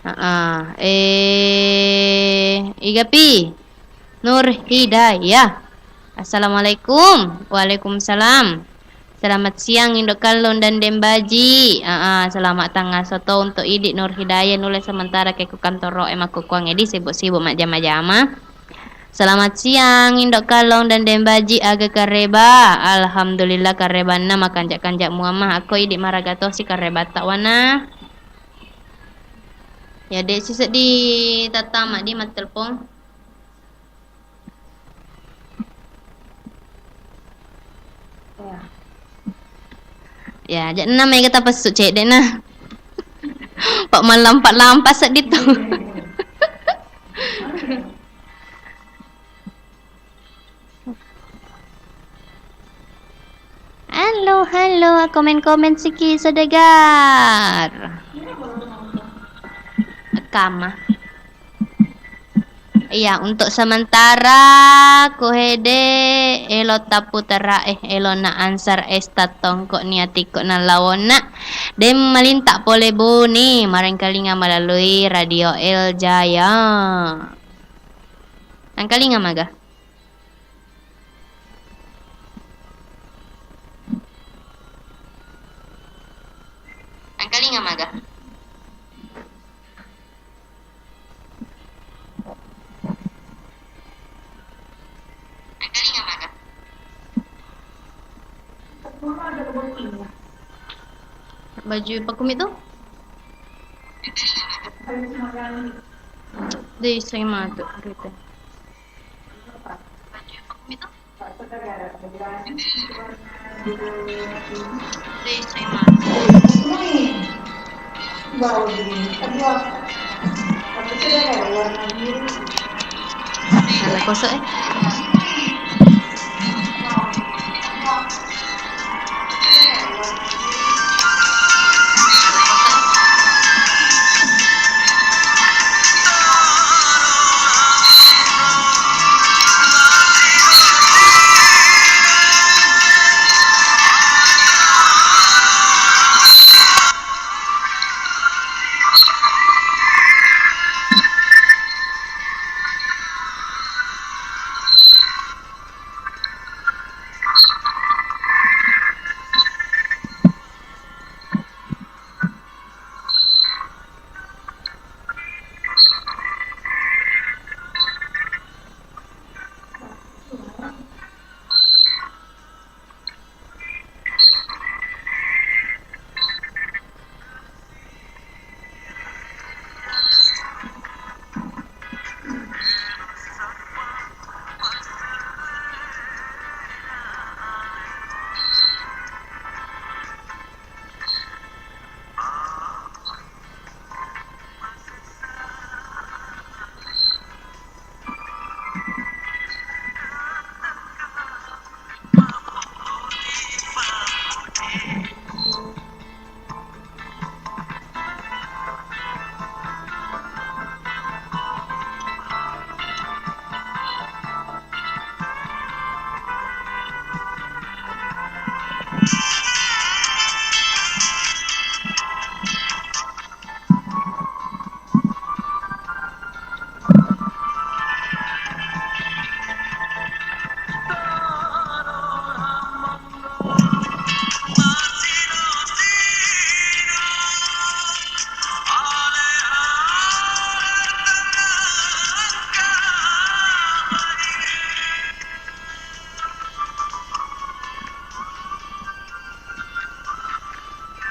Heeh. Eh, igapi? Nur Hidayah. Assalamualaikum. Waalaikumsalam. Selamat siang, Indo Kallong dan Deng Baji. Aa, selamat tangaso to untuk idi Nur Hidayah, nulle sementara ke ku kantoro e makkukkuang edi sibuk-sibuk majjama-jama. Selamat siang, Indo Kallong dan Deng Baji, aga kareba? Alhamdulillah, karebanna makanja-kanja mua mah. Akko idi maraga tosi karebatta wana. Ya, de' siseddi tattama di mattelpong. Ya, ja'na mega tapessu cedde'na. Pak mallampa-lampa seddi tu. Halo, halo, komen-komen siki saudagar. Kama. Iya, untuk sementara ku hede elo taputera, eh, elo na answer es tatongko ni atikko na laonna. Dem malinta pole bone, marengkalinga melalui Radio El Jaya. Engkalinga maga? Engkalinga maga? Engkalinga maga? Baju pakumi tu? Dei, sai matu, gitu. Ala kosok, eh.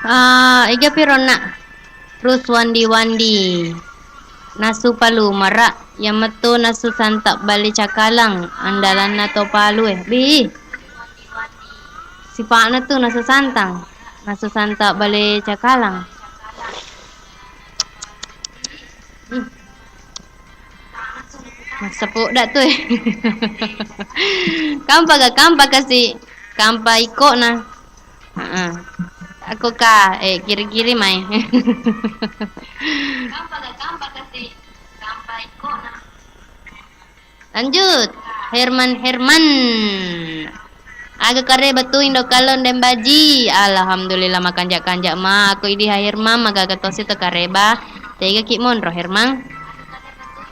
Ah, ega piro, Nak? Ruswandi-wandi. Nasu palu mara, iya metto nasu santa bale cakalang, andalanna to palu e. Bi. Sipa'na tu nasu santang. Nasu santa bale cakalang. Hmm. Massa podda tu e. Kampa ga, kampa kasi, kampa iko na. Heeh. Ako ka, eh, kiri-kiri mai. Lanjut, Herman, Herman. Aga kareba tu indo kallong dan baji. Alhamdulillah, makanja-kanja ma. Ako idi ha Herman, magaga tosi to kareba. Tega ki monro, Herman?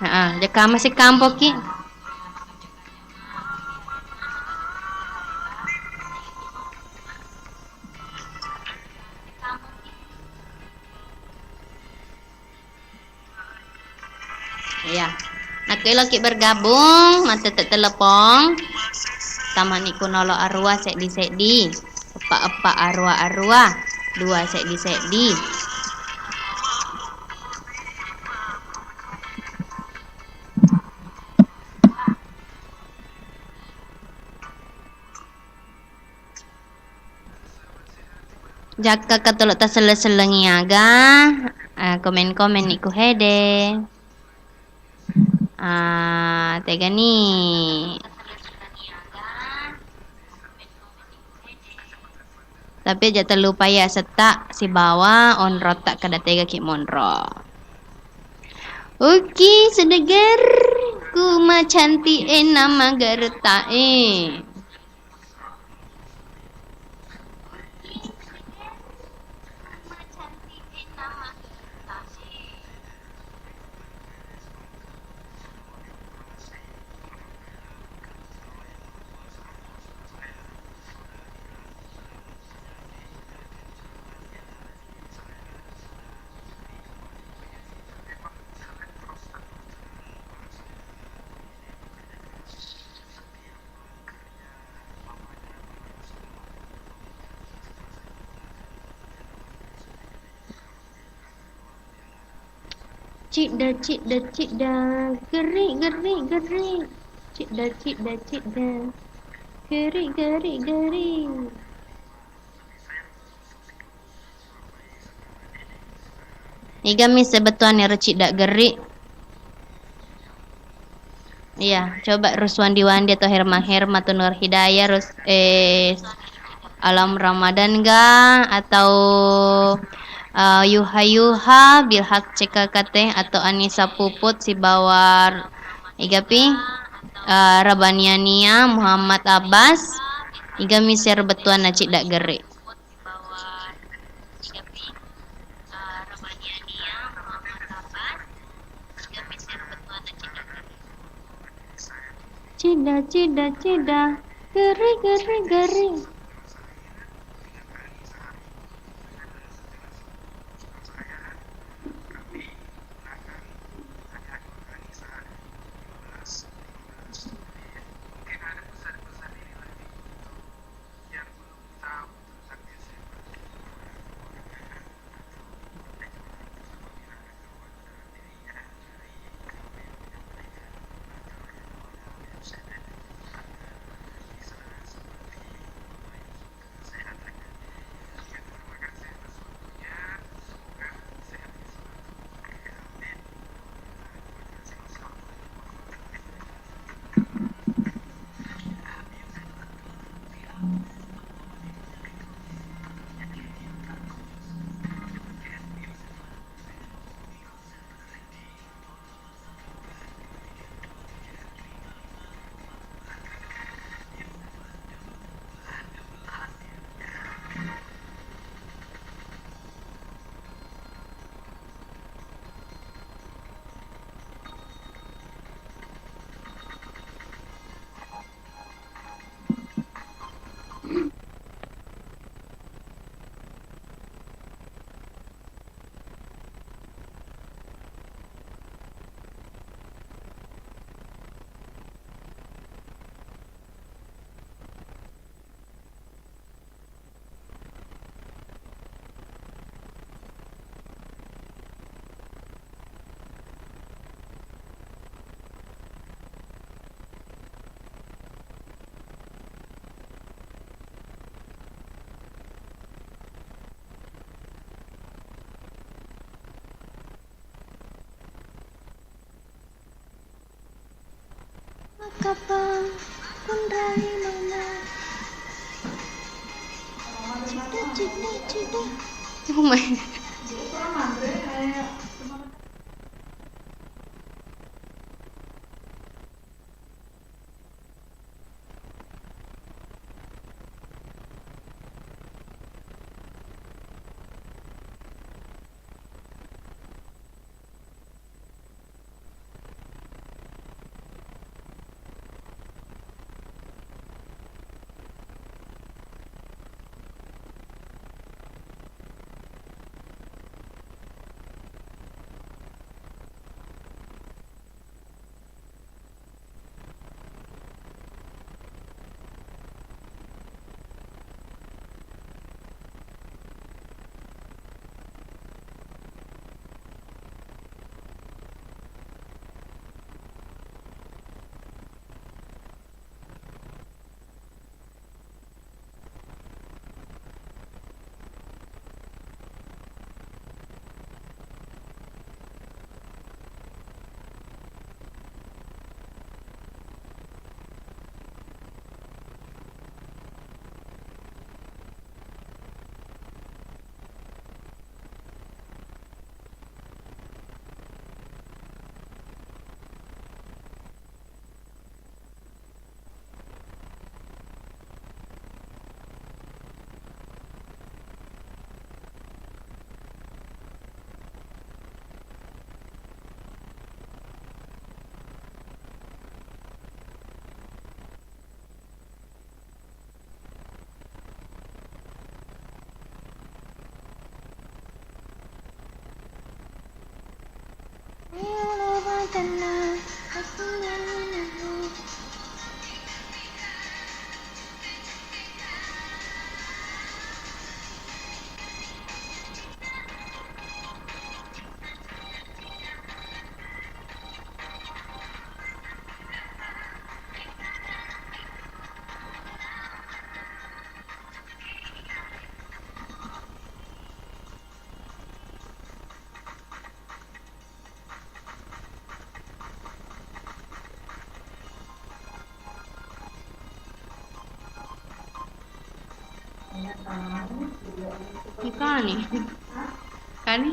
Heeh, jaka masih kampo ki. Iya. Nakko eloki bergabung, mattette telepon. Tamani ku nolo arua seddi-seddi. Eppa-eppa arua-arua. Dua seddi-seddi. Jakka katolo taselleng-sellengi aga, eh, komen-komen ni ku hede. Ah, tegani. Tapi aja tellupai asetta sibawa onrotta kada tega ki monro. Uki sedeger ku macanti e nama gerta e. Cidda, cidda, cidda, geri, geri, geri. Cidda, cidda, cidda, geri, geri, geri. Iga mi sebettuanna ero cidda geri. Iya, coba Ruswandi-wandi atau Herma-Herma atau Nur Hidayah, Rus-, eh, Alam Ramadan ga atau, eh, Yuha-Yuha, Bilhak C K K T atau Anissa Puput sibawa igapi, eh, Rabaniania, Muhammad Abbas, iga mi sebettuanna cidda geri. Cidda, cidda, cidda. Geri, geri, geri. Apa? Kunrai mama. Cedde, cedde, cedde. Oh my. Ikani. Kani.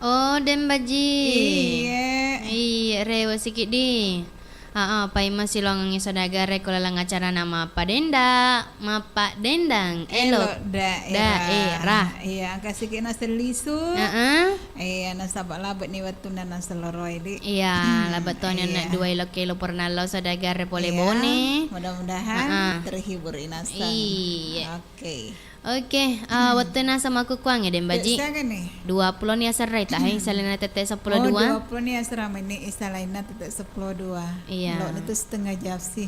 Oh, deng baji. Iye. Iye, rewe sikiddi. Heeh, paimeng silongengngi saudagar e ko laleng acarana Mappadenda-, Mappadendang Elo Elo Daerah. Daerah. Iya, engka sikit naseng lisu. Heeh. Iya, nasaba labe ni wettunna naseng loroe, Di. Iya, labe toni onna dua elo kelo pernah lao saudagar e pole Bone. Iya, mudah-mudahan terhibur i naseng. Iya. Oke. Oke, eh, wettu e naseng makkukkuangnge, Deng Baji. Siaga ni? Dua pulo ni aserrai tahe, salenna tette seppulo dua. Oh, dua pulo ni aserra meni, eh, salainna tette seppulo dua. Iya. Lo ni tu setengah jam sih.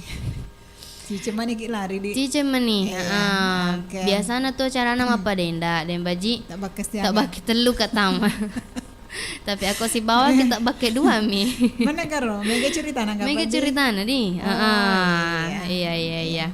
Ciceng mani ki lari, Di. Ciceng mani, iya, heeh. Oke. Biasana tu acarana mappadenda, Deng Baji. Tak bakke siaga. Tak bakke tellu ka tama. Tapi ako sibawa kita bakke dua mi. Mana karo? Mega ceritana ka? Mega ceritana, Di. Oh, heeh. Iya. Iya, iya, iya.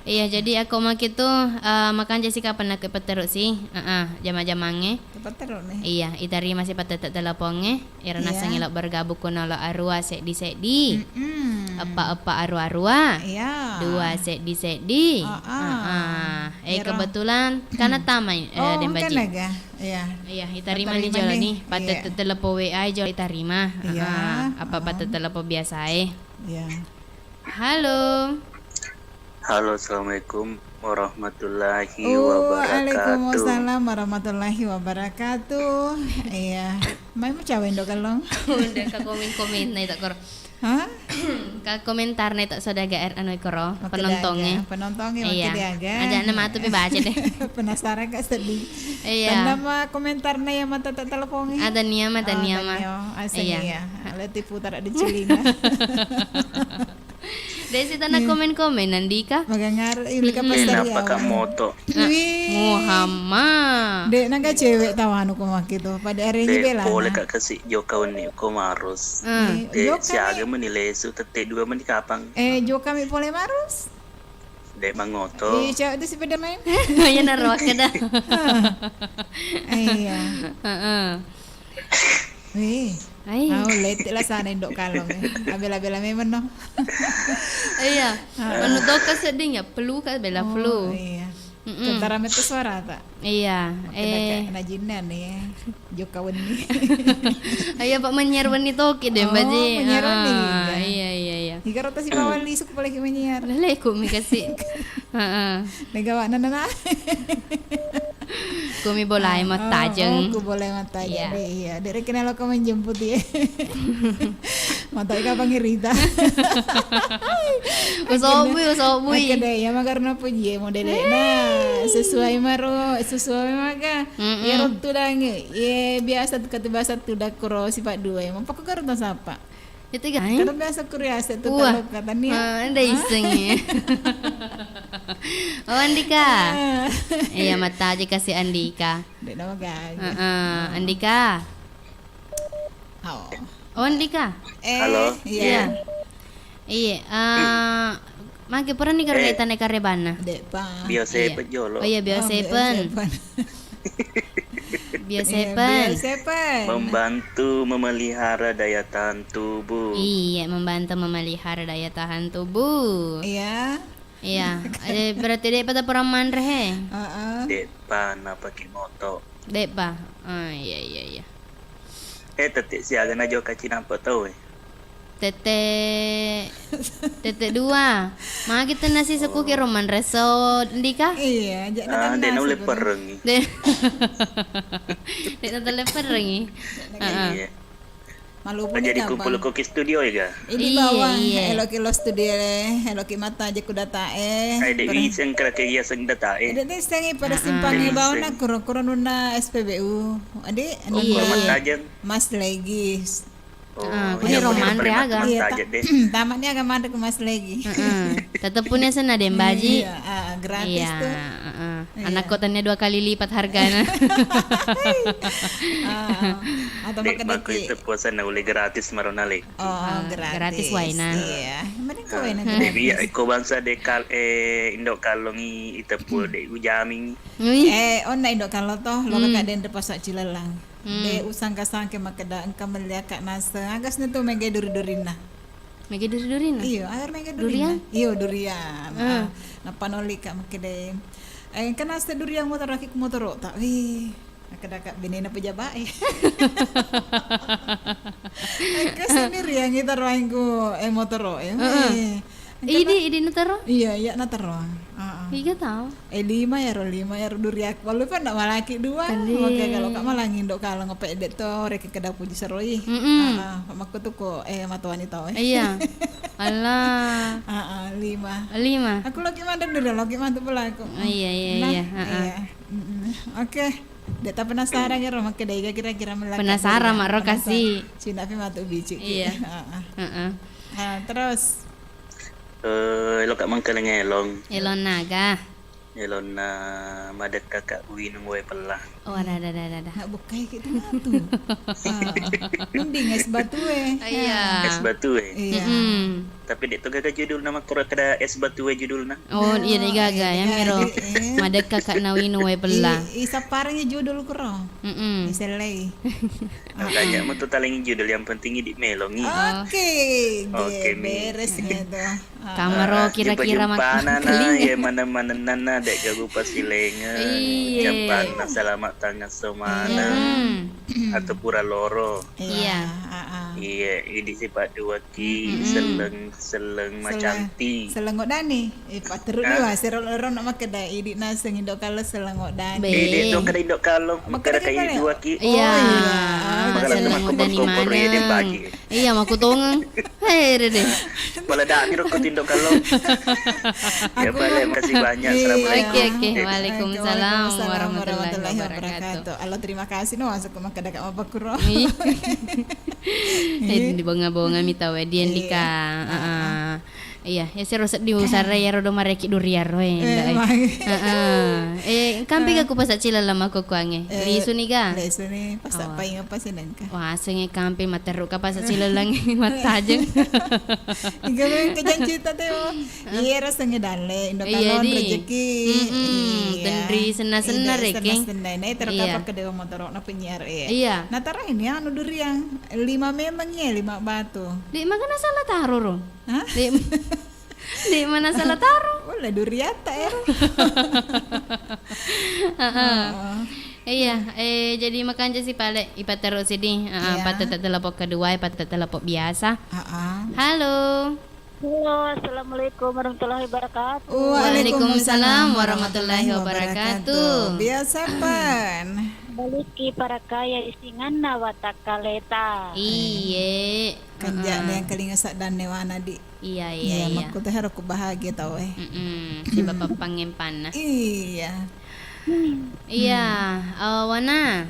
Iya, jadi ako maki tu, eh, makanja si kapan nako ipatteru si, heeh, jama-jamangnge. Ipatteru ni. Iya, itarima si patette telepongnge. Iro naseng elo bergabung ko nolo arua seddi-seddi. Mm-mm. Eppa-eppa arua-arua. Iya. Dua seddi-seddi. Heeh. Heeh. Eh, kebetulan kana tamai, eh, Deng Baji. Oh, engka naga. Iya. Iya, itarima ni jolo ni. Patette telepon W A jolo itarima. Iya. Heeh. Apa patette telepon biasa e. Iya. Halo. Halo, assalamualaikum warahmatullahi wabarakatuh. Waalaikumsalam warahmatullahi wabarakatuh. Iya. Mai macawe ndo kalong. Udah ka komen-komen na itu koro. Hah? Ka komentar na itu saudagar anu koro, penontongnge. Makkeda aga? Penontongnge makkeda aga? Iya. Aja na matu pe baca deh. Penasaran ka seddi. Iya. Tanama komentar na yang mata tak telepongnge. Ada nia, ada nia ma. Asal iya. Leti putar ada cilina. Desi tana komen-komen, Andika. Magangar, eh, leka pasar ya. Kenapa Kak Moto? Wih. Muhammad. Dek, naga cewek tawanu ko maki tu. Pada hari ini bela. Dek, pole Kak kasi joka wenni ko marus. Hmm. Dek, siaga meni lesu, tette dua meni kapang. Eh, joka mi pole marus? Dek mangoto. Iya, cewek itu sepeda main. Iya, naro makkeda. Iya. Heeh. Weh. Ai. Au, lette la sana indo kalong, eh. Abela-bela memang, no. Iya. Heeh. Manu toka sedding ya, flu ka bela flu. Oh, iya. Mm-mm. Tentara metu suara ta? Iya. Makkeda eh. Kak, najinna ni, eh. Joka wenni. Iya, Pak, menyiar wenni toki deh, Baji. Oh, menyiar wenni. Ah, iya, iya, iya. Iga rata si bawang lisu, apalagi menyiar. Lele, ku mi kasi. Heeh. Nega wa nana. Kumi bolai mattajeng. Oh, ku bolai mattajeng. Iya. Dek, iya. Dek, rekena lo kau menjemput ya. Mata ika pangirita. Usobui, usobui. Oke deh, ya magar na puji ya modele. Nah, sesuai maro, sesuai maga. Mm-mm. Ya rottu dange. Ya biasa tu kata bahasa tu dakoro sifat dua ya. Mampako karo ta sapa? Itu kan? Karena biasa kuriase tu. Wah. Talo katanya. Ah, anda iseng ya. Oh, Andika. Ah. Iya, mata aja kasih Andika. Dek nama gaga. Heeh, Andika. Oh. Oh, Andika. Eh, halo. Iya. Iya. Iya, eh, magi pura ni karo eh. Tane karebana. Dek pa. Biasa iya. Pejolo. Oh iya, biasa oh, pen. Biasa iya, pen. Biasa pen. Membantu memelihara daya tahan tubuh. Iya, membantu memelihara daya tahan tubuh. Iya. Iya. Eh, berarti dek pa tapura manre he. Heeh. Dek pa napake moto. Dek pa. Ah, iya, iya, iya. Eh, tette siaga na joka cinampa tau eh. Tette, tette dua. Magi tenna si sekuki roman reso Andika? Iya, aja ah, dek na ulle perengi. Dek na ulle perengi. Heeh. Iya. Malupu jadi kumpul ko ki studio ya ga? Ini bawang, iya. Eloki lo studio le, eloki mata aja ku data eh. Ai dek wiseng kira ke iya seng data eh. Dek sengi pada simpang e bawang na kuro-kuro nuna S P B U. Adik, oh, iya. Mas lagi. Ah, kuni romanre aga. Iya, tamat ni aga manre ku Mas lagi. Heeh. Tetep punya sena Dembaji. Iya, ah, gratis tu. Iya, heeh. Anak kotanya dua kali lipat hargana. Ah, atau dek, makan itu puasa na ule gratis marona le. Oh, ah, gratis. Gratis waina. Iya, mending ke waina gratis. Iya, ko bangsa dek kal-, eh, Indo Kallongi iteppu dek ujaming. Eh, onna Indo Kallo to, lo kakak den de pasak cilelang. De usangka-sangke makkeda engka melli akka naseng. Agas na tu mega duri-durinna. Mega duri-durinna? Iyo, agar mega durian? Iyo, durian. Ah, nappa nolli ka makkeda. Eh, engka naseng durian motoro ki motoro ta. Wih. Akkeda ka benena pejabat e. Engka sini riangi taroangku, eh, motoro e. Heeh. Eh, engka idi, na-, idi nataro? Iya, iya nataro. Heeh. Iga tau? Eh, lima ero, lima ero duriakku. Walaupun ndak malaki dua. Kali. Oke, kalau kak malangi ndok kalau ngepek dek to, rek keda puji seroi. Mm-mm. Heeh, makku tuh kok, eh, matuani tau, eh. Iya. Allah. Heeh, lima. Lima. Aku lagi mandek dulu, lagi mantu pelaku. Oh, iya, iya, nah, iya. Heeh. Iya. Mm-mm. Oke. Dek ta penasaran ero, makkeda iga kira-kira melakka. Penasaran, Mak, ro kasi. Cina pi matu bicik. Iya. Heeh. Heeh. Ah, terus? Eh, elo ka mangkaleng elong. Elong naga. Elonna madekka ka uinung wae pella. Oh, ada, ada, ada, ada, ada. Nak bukai kita tu. Ah, mending es batu eh. Iya. Es batu eh. Iya. Mm-mm. Tapi dek to gaga judulna makkoro kada es batu wae judulna. Oh, iya, deh, gaga, eh, ya, miro. Eh. Madekka ka nawino wae pella. I, i, sapparengngi judul kuro. Mm-mm. Isellei. Tanya mo tu talengi judul, yang penting idi melongi. Oke, oke, ge, mi. Beres gitu. Kamaro kira-kira jumpa-jumpana na, ye maneng-manennanna, dek gagu pasilengeng. Iya. Jampanna selamat tangan semana. Mm-mm. Atau pura loro. Iya. Iya, idi sipa dua ki, selleng, selleng macanti. Selleng odani. Eh, patterru ni wa, sero loro na makkeda idi naseng indo kalo selleng odani. Be. Idi to kada indo kalo, makkeda ka idi dua ki. Iya. Oh, iya. Makkeda selleng odani maneng. Iya, makkutongeng. Hei, dede. Pala dami ro ko tindo kalo. Ya, bale, makasih banyak. Iya. Assalamualaikum. Oke, oke. Waalaikumsalam warahmatullahi wabarakatuh. Allah, terima kasih no, masuk ke makkeda ka mapakkuro. Iya. Eh, dibonga-bonga mi tau e, diandika. Iya. Heeh. Iya, ya sero seddi usara ya rodo mareki durian ro e, eh, ndai. Heeh. Eh, kampi ga ku pasacileng lama kokoange. Eh, lisu ni ga? Lisu ni, pasappai ngapa sih nengka? Wah, senge kampi materru ka pasacileng mattajeng. Iga meng kejancita teo. Iya, rasengnge dalle, indo kalon di. Iya, rejeki. Mm-mm, iya. Tenri senna-senna reke. Senna-senna, nah, terus kapang kedua motorokna penyiar, iya. Iya. Nah, tarain ya, anu durian, lima memang ya, lima batu. Di, makana salah taro ro. Hah? Di, di mana salah taro? Wala duriata ya. Heeh. Oh. Iya, eh, jadi makanja si pale, ipaterru sidi, heeh, iya. Patete telepon kedua, patete telepon biasa. Heeh. Halo. Halo, assalamualaikum warahmatullahi wabarakatuh. Waalaikumsalam warahmatullahi wabarakatuh. Biasa pan. Baliki parakaya isinganna watakkaleta. Iye. Kanja yang kelinga saddanne wana di. Iya, iya, iya. Makkutu haro ku bahagia tau e. Mm-mm. Si bapak pangempanna. Iya. Iya, eh, wana.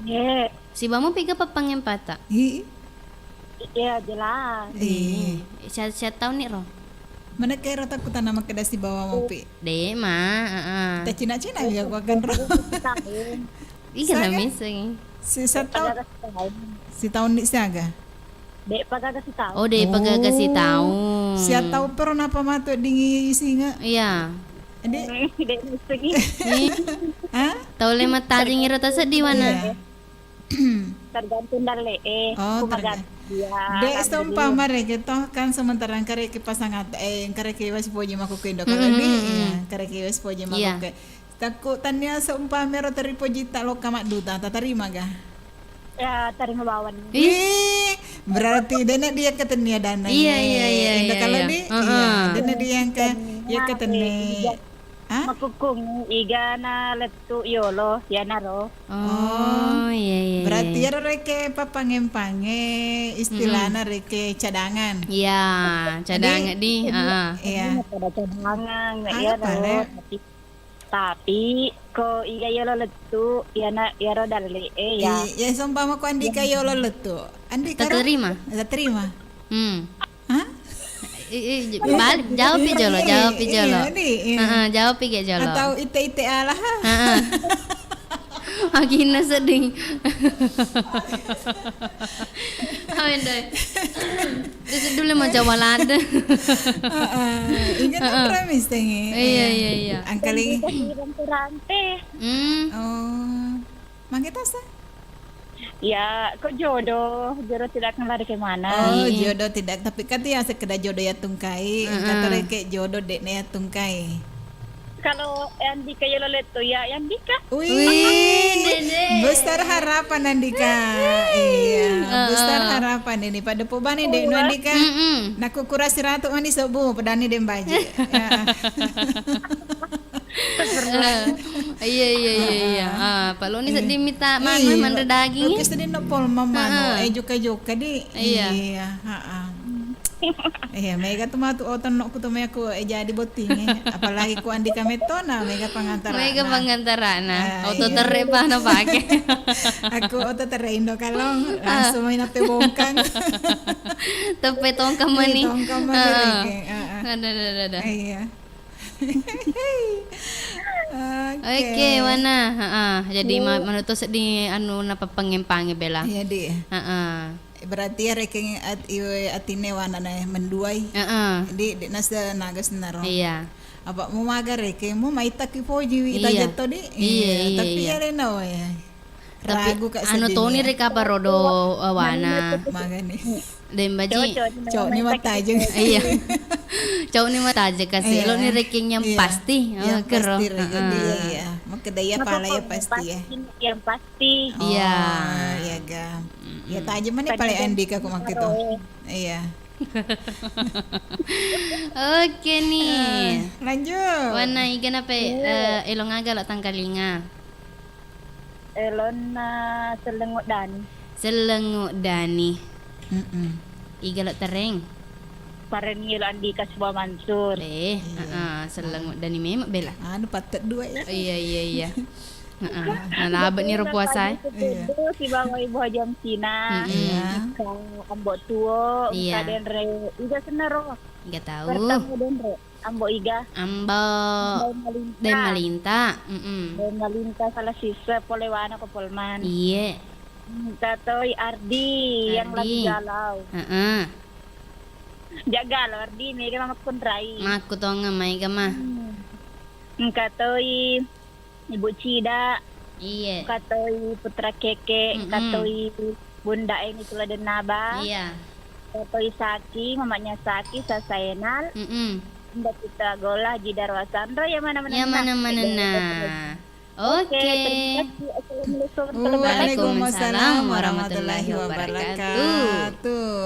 Ye. Sibamu piga pappangempata? Iya, jelas. Iya. Sia-, sia taunni ro? Mana kero takku tana makkeda sibawa mopi. De ma, heeh. Ta cina-cina ya gua kan ro. Iga na misseng. Si sitaun. Sitaunni siaga? De pagaga sitaung. Oh, de pagaga sitaung. Sia tau pero napa matu dingi isinga? Iya. Ade? De misseng. Hah? Tau le mattajeng iro taseddi wana. Iya. Tergantung dalle e. Oh, terga-, iya, dek, seumpama reke toh, kan sementara engka reke pasangan, eh, engka reke wes poji mako kendo kalau di, iya, engka reke wes poji mako ke. Takku tania seumpama ro teri poji ta lokka madduta, tatarima ga? Ya, tarima bawang. Ih, berarti dena dia ketenia dana. Iya, iya, iya, iya, kalau di, iya, dena dia yang ke, ya ketenia. Hah? Makkukkungngi igana lettu yolo, iyanaro. Oh, iya, iya, iya. Berarti iyaro rekeng pappangempangnge istilahna rekeng cadangan. Iya, cadangan di, heeh. Iya. Pada cadangan, iyaro. Tapi, tapi ko iga yolo lettu, iyana, iyaro dalle e, ya. Iya, seumpama ko Andika yolo lettu. Andika ro? Taterima. Taterima. Hmm. Hah? I, i, j-, balik, jawab pi jolo, jawab pi jolo. Iya, iya. Heeh, jawab pi ge jolo. Atau ite-ite alaha. Heeh. Agina sedih. Awen doi. Terus dulu mau jawab lada. Heeh. Ingat promise tengi. Iya, iya, iya. Angkaling. Rante. Hmm. Oh. Mangke tasa? Ya, kok jodoh, jodoh tidak akan lari ke mana. Oh, jodoh tidak, tapi kan itu yang sekedar jodoh ya tungkai, engka to reke jodoh dekne ya tungkai. Kalau Andika yolo letto, ya, Andika. Wih, Wih, Dede. Besar harapan, Andika. Iya, Heeh. Besar harapan ini. Pada pobani, Dek, no, Andika. Mm-mm. Naku kurasi ratu mani sobu, padani dem baji. Ya. Eh, iya, iya, iya, iya. Ah, paloni seddi mita manu, iya, manre daging, oke, eh. Seddi no pol mamanu. Heeh. Eh, juga-juga di. Iya. Iya, heeh. Iya, mega tu matu oto nokku tu meko, eh, jadi botting, eh. Apalagi ku Andika metto na, mega pangantarana. Mega pangantarana. Ah, oto iya. Terre pa na pake. Aku oto terre Indo Kalong, langsung main ape bongkang. Tepe tongkang mani. Tongkang mani, heeh. Rege, heeh. Ada, ada, ada, ada. Iya. Oke. Oke, Wana. Heeh. Jadi, ma-, iya. Menurut seddi anu napa pengempange bela. Iya, di. Heeh. Berarti ya rekeng at-, iwe atine wana na menduai. Heeh. Di, di nasa nagas naro. Iya. Apa mu maga rekeng mu maita ki poji wi. Iya. Ita jetto di. Iya, iya, tapi iya. Iya rena we. Tapi ragu, Kak, anu sedih toni ya. Reka parodo, eh, wana. Magani. Dembaji. Cowok, cowok, cowok ni matajeng. Iya. Cowok ni matajeng kasi. Iya. Lo ni rekeng yang pasti. Iya. Oh, yang kero. Pasti, heeh. Iya, iya. Makeda iya pala ya pasti ya. Yang pasti. Iya. Oh, iya ga. Ya tajeng mana pale Andika aku makke to. Iya. Oke nih. Eh, lanjut. Wana iga nape, iya. Eh, elong aga lo tangkalinga. Elonna Sellengu Dani. Sellengu Dani. Mm-mm. Iga lo tereng? Parengi lo Andika Suba Mansur. Eh, iya. Heeh, Sellengu Dani memang bela. Anu, patte dua ya. Iya, iya, iya. Heeh. Nalabe ni ro puasa, eh. Iya. Sibawa Ibu Haji Amsina. Mm-mm. Iya. Engka Ambo Tuo, iya. Engka denre. Iga senna ro. Iga tau. Pertama denre. Ambo Iga. Ambo. Ambo Malinta. Den Malinta. Mm-mm. Den Malinta salah sisa pole wana ko Polman. Iye. Engka toi Ardi yang Ardi. Lagi galau. Heeh. Ja galau Ardi, mega mama konrai. Makku tongeng maega mah. Hmm. Engka toi Ibu Cida. Iye. Engka toi Putra Keke, engka toi Bunda Eni Tula Dennaba. Iya. Engka toi Saki, mamanya Saki, Sasa Enal. Mm-mm. Nda kita gola Haji Darwa Sandro, ya mana-mana. Ya mana-mana. Oke. Oke, terima kasih. Assalamualaikum warahmatullahi wabarakatuh. Waalaikumsalam warahmatullahi wabarakatuh.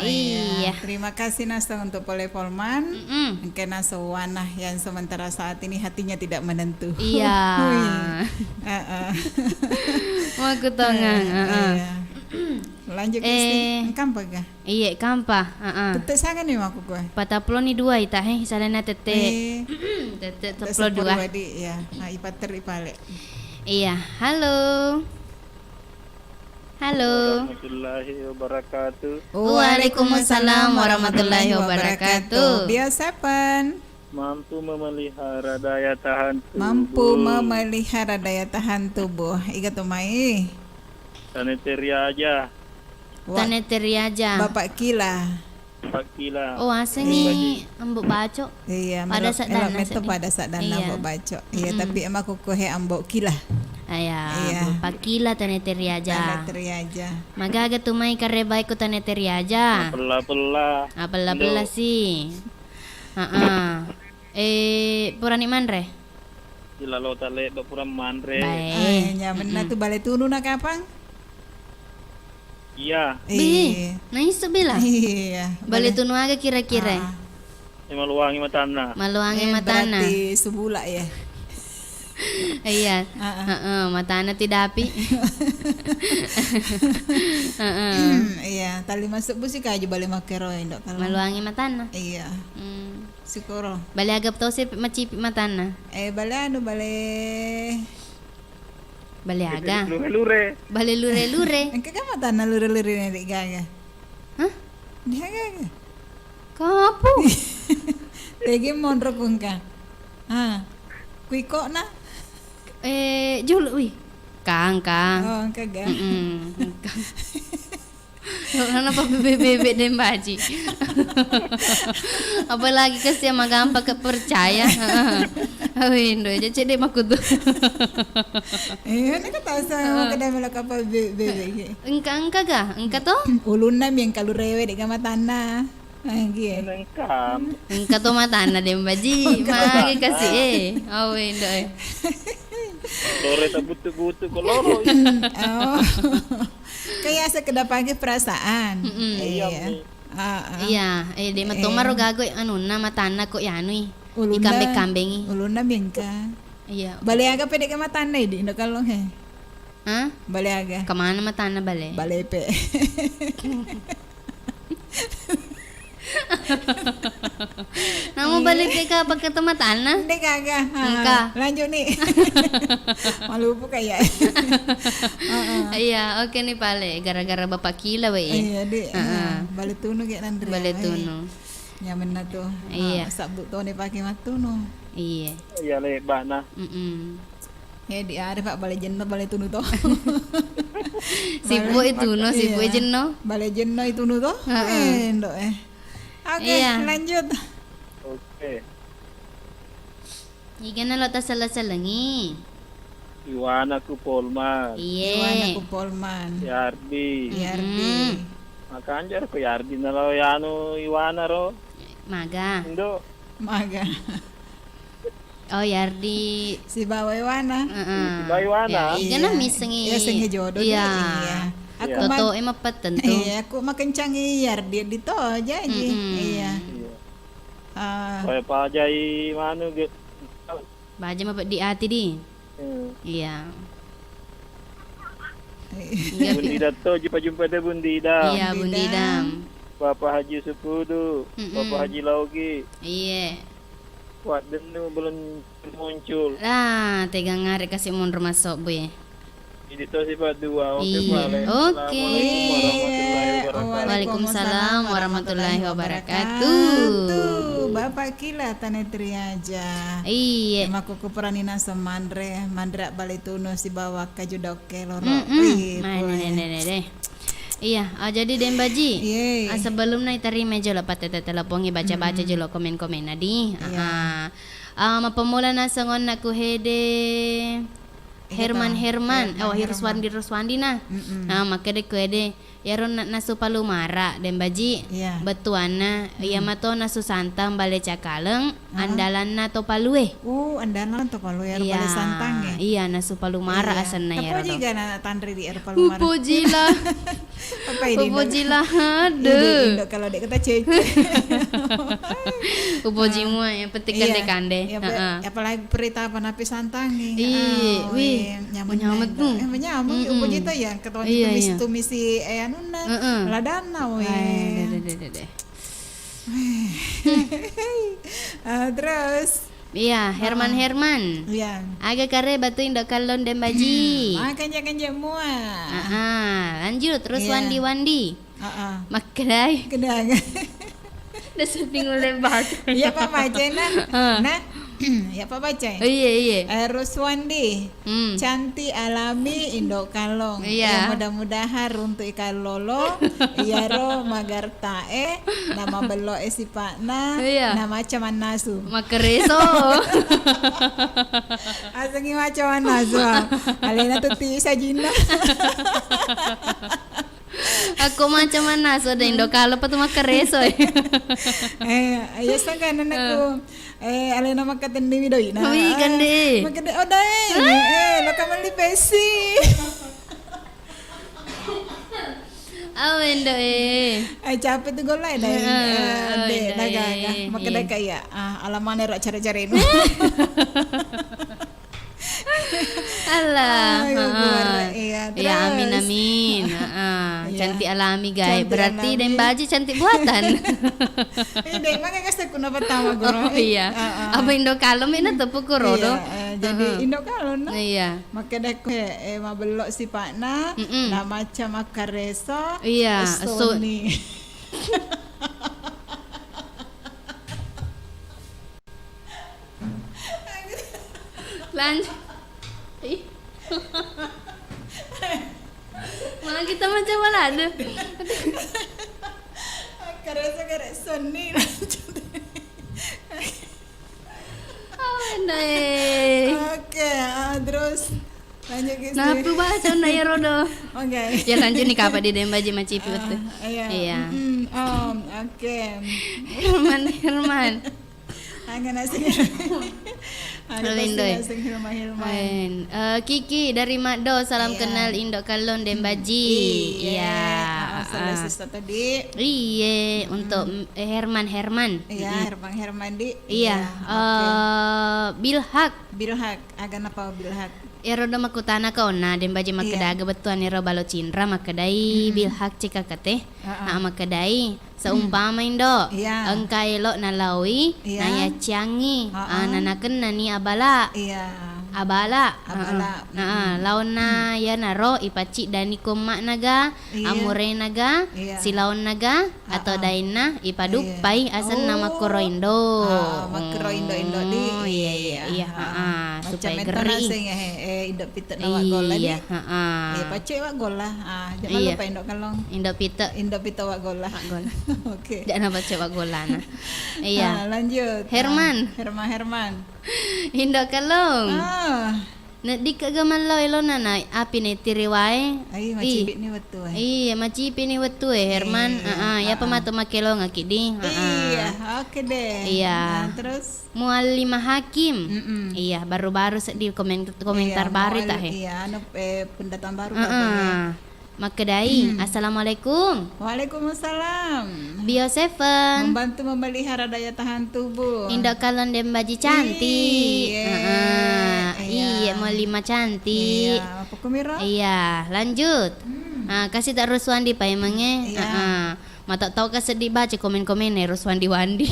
Iya. Iya. Terima kasih Nasa untuk pole Polman. Mm-mm. Engka Nasa wana yang sementara saat ini hatinya tidak menentu. Iya. Hui. Heeh. Mau kutongang, heeh. Iya. Lanjut, Kristi. Eh. Engka apa ga? Iye, kampa. Heeh. Tette sanga ni makkukue. Patappulo ni dua ita, he, salena tette. Eh. Tette, tette seppulo dua. Seppulo dua di, iya. Nah, ipatteri pale. Iya, halo. Halo. Warahmatullahi wabarakatuh. Waalaikumsalam warahmatullahi wabarakatuh. Biasa pan? Mampu memelihara daya tahan tubuh. Mampu memelihara daya tahan tubuh. Iga to mai? Tanete Riaja. Wa-, Tanete Riaja. Bapak Kila. Bapak Kila. Oh, asengi Ambo Baco. Iya, pada melo-, sadanna elo metto seddi. Pada sadanna Ambo Baco. Iya, tapi emang kukuhe Ambo Kila. Iya, Bapak Kila Tanete Riaja. Tanete Riaja. Magaga tu mai karebai ku Tanete Riaja. Apella-pella. Apella-pella si. Heeh. Eh, purani manre? Ilalota leddo pura manre. Bae. Eh, nyamenna tu bale tunu na kapang? Iya. Bih, naisu bila? Iya. Bale tunu aga kira-kira? Ah. Eh, maluangi matanna. Maluangi matanna. Eh, berarti subula ya. Iya. Heeh, matanna tidak api. Heeh. Iya, tali masuk busi kaju bale makkero, Indo, kalau maluangi matanna. Iya. Hmm. Sukoro. Bale aga tosi macipi matanna? Eh, bale anu, bale, bale aga? Lure-lure. Bale lure-lure. Engka kan matanna lure-lure ne, Dek, gaga? Hah? Dia gaga? Kapu. Tegi monro kungka. Ah. Kuiko na? Eh, julu, wih. Kang, kang. Oh, engka ga? Mm-mm. Kang. Kenapa bebe-bebe dan baji? Apalagi kasihan mah gampang ke percaya. Awi Indo aja cedek makutu. Eh, ini kan tahu sama kedai melok apa bebe-bebe. Engka, engka ga? Engka to? Ulunna mi engka lurewe dek gama tanah. Engka to matanna Dembaji. Magi kasi e. Awe ndo e. Lore tabuttu-buttu ko loro. Oh. Kayak sekedar pakai perasaan. Iya. Iya, eh, de matomaro gago anunna matanna ko yanui. Ikambe-kambengi. Ulunna mengka. Iya. Bale aga pede ke matanna idi ndo kallong he. Hah? Bale aga? Kemana matanna bale? Bale pe. Namo bale ke ka pakai to matanna? Ndek aga. Engka. Lanjut nih. Malupu kayak. Iya, oke nih pale. Gara-gara bapak kila we. Iya, Dek. Bale tunu kayak nanre. Bale tunu. Nyamenna tu. Iya. Sabbu tone pake mattunu. Iya. Iya, lebbana. Mm-mm. Eh, di are, Pak, bale jenno, bale tunu to. Sibuk itu no, sibuk jenno. Bale jenno itu nu to. Heeh. Eh, ndok eh. Oke, lanjut. Oke. Igana lo tasella-sellengi. Iwana ku Polman. Iye. Iwana ku Polman. Yardi. Yardi. Makanjar ko Yardi nalo yanu Iwana ro. Maga. Indo. Maga. Oh, Yardi. Sibawa Iwana. Heeh. Sibawa Iwana. Ya, igana missengi. Ya, sengi jodoh. Iya. Aku toto e mappatentu. Iya, aku makencangi Yardi di to jaji. Iya. Iya. Ah. Pajai manu ge. Baja mapeddi ati di. Hmm. Iya. Bundi Datto ji pajumpa de Bundi Dam. Iya, Bundi Dam. Bapak Haji Supudu, Bapak Haji Laugi. Iya. Wak Dennu belum muncul. Ah, tegang are kasi monro masuk bu. Jadi to sifat dua. Oke, Pak. Oke. Assalamualaikum warahmatullahi wabarakatuh. Waalaikumsalam warahmatullahi wabarakatuh. Bapak Kila Tane Triaja. Iya. Makkuku peranina semanre, manre bale tunu sibawa kaju dokke loro. Wih, mana deh, deh, deh. Iya, ah, jadi Dembaji, ah, sebelumna itarima jolo patete telepongi, baca-baca jolo komen-komenna di. Iya. Ah, ah, mappammula naseng onna ku hede Herman, Herman. Oh, Ruswandi, Ruswandi na. Ah, makkeda ku hede, iyaro na-, nasu palu mara, Dembaji. Iya. Bettuanna, iya mato nasu santang bale cakaleng, andalanna to palue. Uh, andalanna to palue, ero bale santang e. Iya, nasu palu mara asenna iyaro. Tapoji ga na tanre di ero palu mara. Upoji lah. Apa ini? Upoji lah, aduh. Indo, kalau dek kata cece. Upoji mua, yang penting kande-kande. Iya, apalagi perita apa napi santang nih. Iya, wih, nyaman tuh. Eh, nyaman, upoji tuh ya, ketua tumis-tumisi, eh, anunna, ladanna, wih. Deh, deh, deh, deh. Ah, terus? Iya, Herman, Herman. Iya. Aga kare batu indo kallong Dembaji. Ah, kanje-kanje mua. Ah, lanjut terus Wandi-Wandi. Makkedai. Kedang. Dasar bingung lebat. Iya, Pak, baca, nah. Nah, iya, Pak, baca. Oh, iya, iya. Eh, Ruswandi. Hmm. Cantik alami indo kallong. Iya. Ya, mudah-mudahan runtu'i kallolo, iyaro magartae, namabelloe sipa'na, iya, namaca mannasu. Makkereso. Asengi maca mannasu, ah. Alena tetti sajinna. Akko maca mannasu, ada indo kallong patu makkereso. Eh, iya, sangka nenekku. Eh, alena makkatenniwi doi'na. Wi, kande. Makkeda, oh, daeng. Eh, lo kamelli pesi. Awe, ndo, eh. Eh, capek tu golla, daeng. Eh, dek, daga, daga. Makkeda kaya, ah, alamane ro care-care nu. Allah. Iya, amin, amin. Heeh. Iya. Cantik alami, guys. Berarti Dembaji cantik buatan. Eh, dek, makanya kasih kuna pertama, guru. Oh, iya. Heeh. Apa indo kallong, mina tepuk rodo. Iya, eh, jadi indo kallong, no? Iya. Makkeda ku, eh, mabello sipa'na, namaca makkareso, iya, Sony. Lanjut. Ih. Malah kita macam mana ada? Karena sekarang Sony lanjut. Oh, naik. Oke, ah, terus lanjut ke sini. Nah, aku baca na ya rodo. Oke. Ya lanjut nih, kapan di Dembaji macipi betul. Iya. Iya. Mm-mm. Om, oke. Herman, Herman. Angga naseng. Ada Herman pasti Doi. Naseng Hilma, Hilma. Ain. Eh, Kiki dari Maddo, salam Iya. Kenal Indo Kallong Dembaji. Iya. Iya. Oh, salah Ah. Sista tadi. Iye, untuk, eh, Herman, Herman. Iya, Mm-mm. Herman, Herman, Di. Iya, Iya, oke. Eh, Bilhak. Bilhak, aga napa Bilhak? Ero do makkutana ka onna, Dembaji makkeda Iya. aga bettuaniro balo cinra, makkedai Mm-mm. Bilhak cekakate. Heeh. Ah, makkedai, seumpama Indo, Iya. engka elo nalaoi, Iya. nayacciangi, Heeh. ah, nanakennani abala. Iya. Abala. Abala. Heeh. Heeh, Mm-mm. laonna Mm. iyanaro ipacciddani ko emma'naga, Iya. amurenaga, Iya. silaonnaga, atau Heeh. dainna ipaduppai Iya. asenna Oh. makkuro Indo. Ah, makkuro Indo, Indo, Di. Oh, iya, iya, Iya. iya, Ah. heeh, Macam supaya itu geri. Naseng, eh, eh, Indo Pite na waggola, Di. Iya, heeh. Iya, pacce waggola. Ah, jangan Iya. lupa Indo Kallong. Indo Pite. Indo Pite waggola. Waggola. Oke. Jangan pacce waggolana. Iya. Ah, lanjut. Herman. Ah, Herman, Herman. Indo Kallong. Ah. Neddikka ga mallau elona na api naitiri wae. Ai, Ih. Macipi ni wettu e. Iya, macipi ni wettu e, Herman. Iya, Heeh, iyapa heeh. Matu makkelongaki, Di. Heeh. Iya, oke deh. Iya. Nah, terus? Muallima Hakim. Mm-mm. Iya, baru-baru seddi komen-, komentar Iya, baru mual-, ta, he. Iya, anu, eh, pendatang baru ta, Heeh. he. Makkedai, Hmm. "Assalamualaikum." Waalaikumsalam. Bio Seven. Membantu memelihara daya tahan tubuh. Indo Kallong Dembaji cantik. Iya. Heeh. Iya. Iya, Muallima cantik. Iya, apa kumiro? Iya, lanjut. Hmm. Ah, kasih tak Ruswandi paimangnge. Iya. Heeh. Mata tau ka seddi baca komen-komen e Ruswandi Wandi.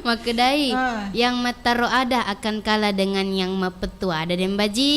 Makkedai, Ah. "Yang mattaro ada akan kalah dengan yang mapettu ada, Dembaji."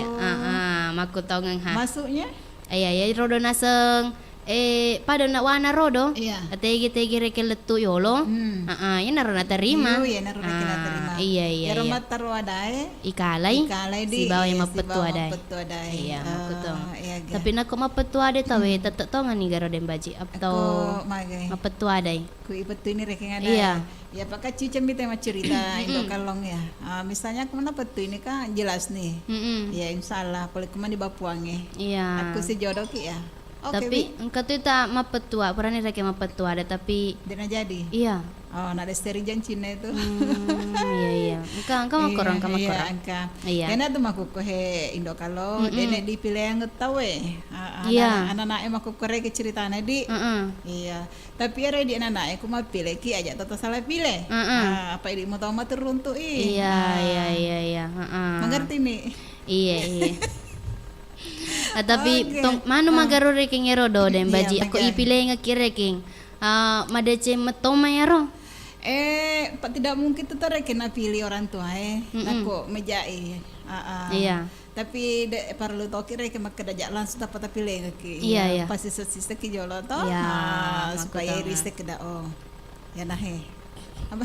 Oh. Ah, ah, makkutongeng ha. Maksudnya? Iya, iya, rodo naseng, eh, pada na wana rodo. Iya. Tegi-tegi reke lettu yolo. Hmm. Ah, ah, iyanaro naterima. Iyo, iyanaro reke Ah, naterima. Iya, iya, Iyaro iya. Mattaro adae. Ikalai, Ikalai, Di. Sibawa yang Iya, mapettu sibawa adae. Mapettu adae. Iya, Ah, makkutong. Iya, iya. Tapi nakko mapettu ade tau e, Hmm. tette tongani garo Dembaji. Atau Aku magai. Mapettu adae. Ku ipettuini rekeng ada. Iya. Ya, pakacicemmi te maccurita Indo Kallong ya. Ah, misalnya aku mana pettuini kan jelas nih. Mm-mm. Ya, insya Allah, pole kumani bapuange. Iya. Aku si jodoh ki ya. Oke, tapi Bi. Engka tu ta mapettua, purani rekeng mapettua ada, tapi Dena jadi. Iya. Oh, nak ada seri jancinna itu. Hmm, iya, iya. Engka, engka makkoro, Iya, engka iya, makkoro. Engka. Iya. Kena tu makkukku he Indo Kallong, Mm-mm. dene dipileang tau e. Ah, ah, Iya. Anak-anak e makkukku reke ceritana, Di. Mm-mm. Iya. Tapi ero idi anana'e ku mappileki aja tata salah pile. Heeh. Ah, apa idi mutau maturuntu i. Iya, Ah. iya, iya, iya. Heeh. Mengerti mi? Iya, iya. Ah, tapi Oke. tong, manu Ah. magaro rekeng ero do, Dembaji. Iya, Ako magai. Ipilengeki rekeng. Ah, madeceng metoma ero. Eh, pa-, tidak mungkin tu rekeng napilih orang tua e. Mm-mm. Nako mejai. Ah, ah. Iya. Tapi de' parellu toki rekeng makkeda ja langsung tappa tapilengeki. Iya, iya. Pasti sesiseki jolo to. Iya, Ah, supaya makkutongeng. Iri sekeda, oh. Ya nah, he. Apa?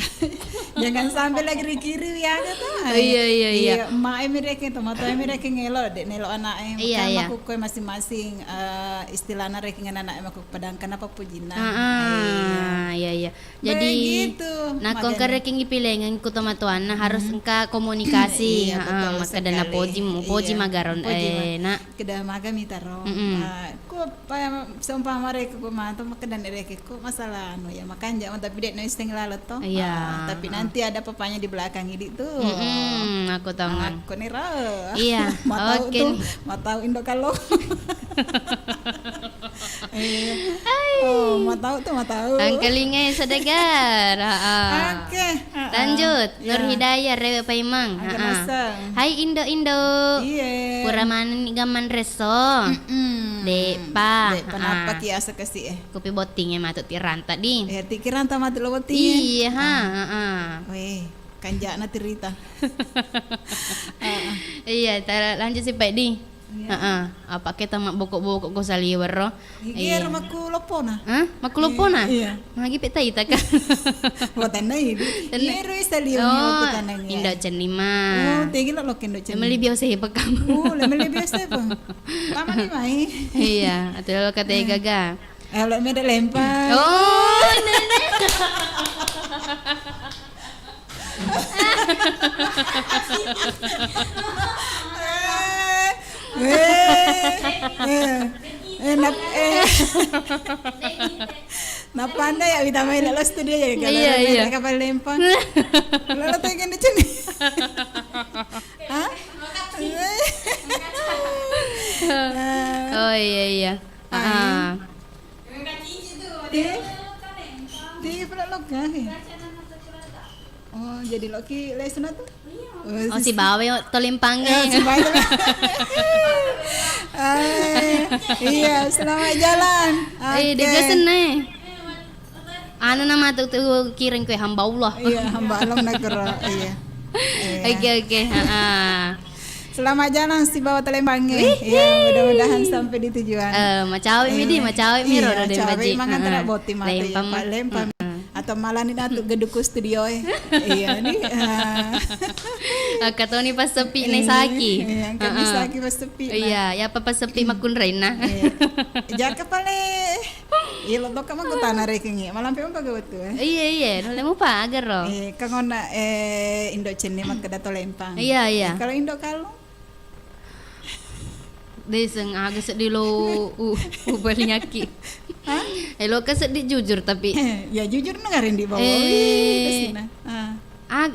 Jangan sampai lagi rikiri ya, gitu. Oh, iya, iya, iya. Iya, mae mi rekeng to, matoa mi rekeng elo, de' nelo anaknya. Iya, iya. Makkukkue masing-masing, eh, istilahna rekeng anaknya makkuk padangkan apa pujina. Heeh, iya, iya. Jadi, begitu, nakko engka rekeng ipilengeng ku tomatoanna harus engka komunikasi. Iya, heeh, betul makkeda sekali. Napoji, mupoji magaro, eh, nak. Keda maga mitaro. Mm-mm. Ah, ku pa, seumpama rekeng ku mato makkeda rekeng ku masalah anu ya, makanja, tapi de' naisseng lalo to. Iya. Ah, tapi nanti ada papanya di belakang idi tu. Mm-mm, aku tongeng. Aku niro. Iya, matau oke tu, nih. Matau Indo Kallong. Iya. Oh, matau tu, matau. Angkalingai sedegar. Heeh. Oke, heeh. Lanjut. Iya. Nur Hidayah, Rewe Paimeng. Heeh. Hai Indo-Indo. Iya. Pura manenni gamang resso. Mm-mm. De'pa. De'pa nappa ki asa kasi e. Kupi botting e matu tiranta di. Eh, ti kiranta matu lo botting e. Iya, ha, heeh. Weh, kanjana tirita. Heeh. Iya, tara lanjut si Pak di. Iya. Heeh. Apa kita mak bokok-bokok ko saliweng ro? Iya. Ero makku loppona. Hah? Makku loppona? Iya. Magi pe taita ka. Watanna ibu. Iya ro saliweng. Oh, waktu tananya. Indo cenni ma. Oh, tegi lo lokke Indo cenni. Meli biasa he pekam. Oh, le meli biasa he pekam. Tama ni mai. Iya, atau lo kata gaga. Eh, lo meda lempa. Oh, nenek. Eh, eh, eh, enak, eh. Napanda ya, wita mai lo studio jadi kalau Iya, iya. Kapal lempang. Lalu tuh gini cini. Hah? Oh, iya, iya. Ah. Di, di pula lokka, he. Oh, jadi lokki lesuna tu? Oh, sibawa to lempangnge. Eh, sibawa to lempang. Eh, iya, selamat jalan. Eh, Oke. Dia seneng. Anu nama tu, tu kiring kue hamba Allah. Iya, hamba Allah nakero. Iya. Iya. Oke, oke. Heeh. Selamat jalan sibawa to lempangnge. Wih, iya, wih. Mudah-mudahan sampai di tujuan. Eh, macawe mi di, iya. Macawe mi ro. Iya, ro cawe deng baji. Mangan heeh. Tara boti mata ya, lempang. Pak lempang. Heeh. Atau malah ni natu gedukku studio eh. Iya ni. Ah. Katoni pas sepi nih saki. Iya, kan heeh. Saki pas sepi. Iya, ya apa pas sepi makunrainna. Iya. Jaka pale. Iya, lo tokka mako tana rekengi. Malampe mpa ga wettu eh. Iya, iya, nulle mupa agaro. Eh, kangonna eh indo cenni makkeda to lempang. Iya, iya. Eh, kalau indo kalung? Deseng aga seddi lo u, u balinyaki. Hah? Eh, lo ka seddi jujur tapi. Eh, ya jujur no garing di bawah. Eh. Wih, kesina. Ah. Ag-,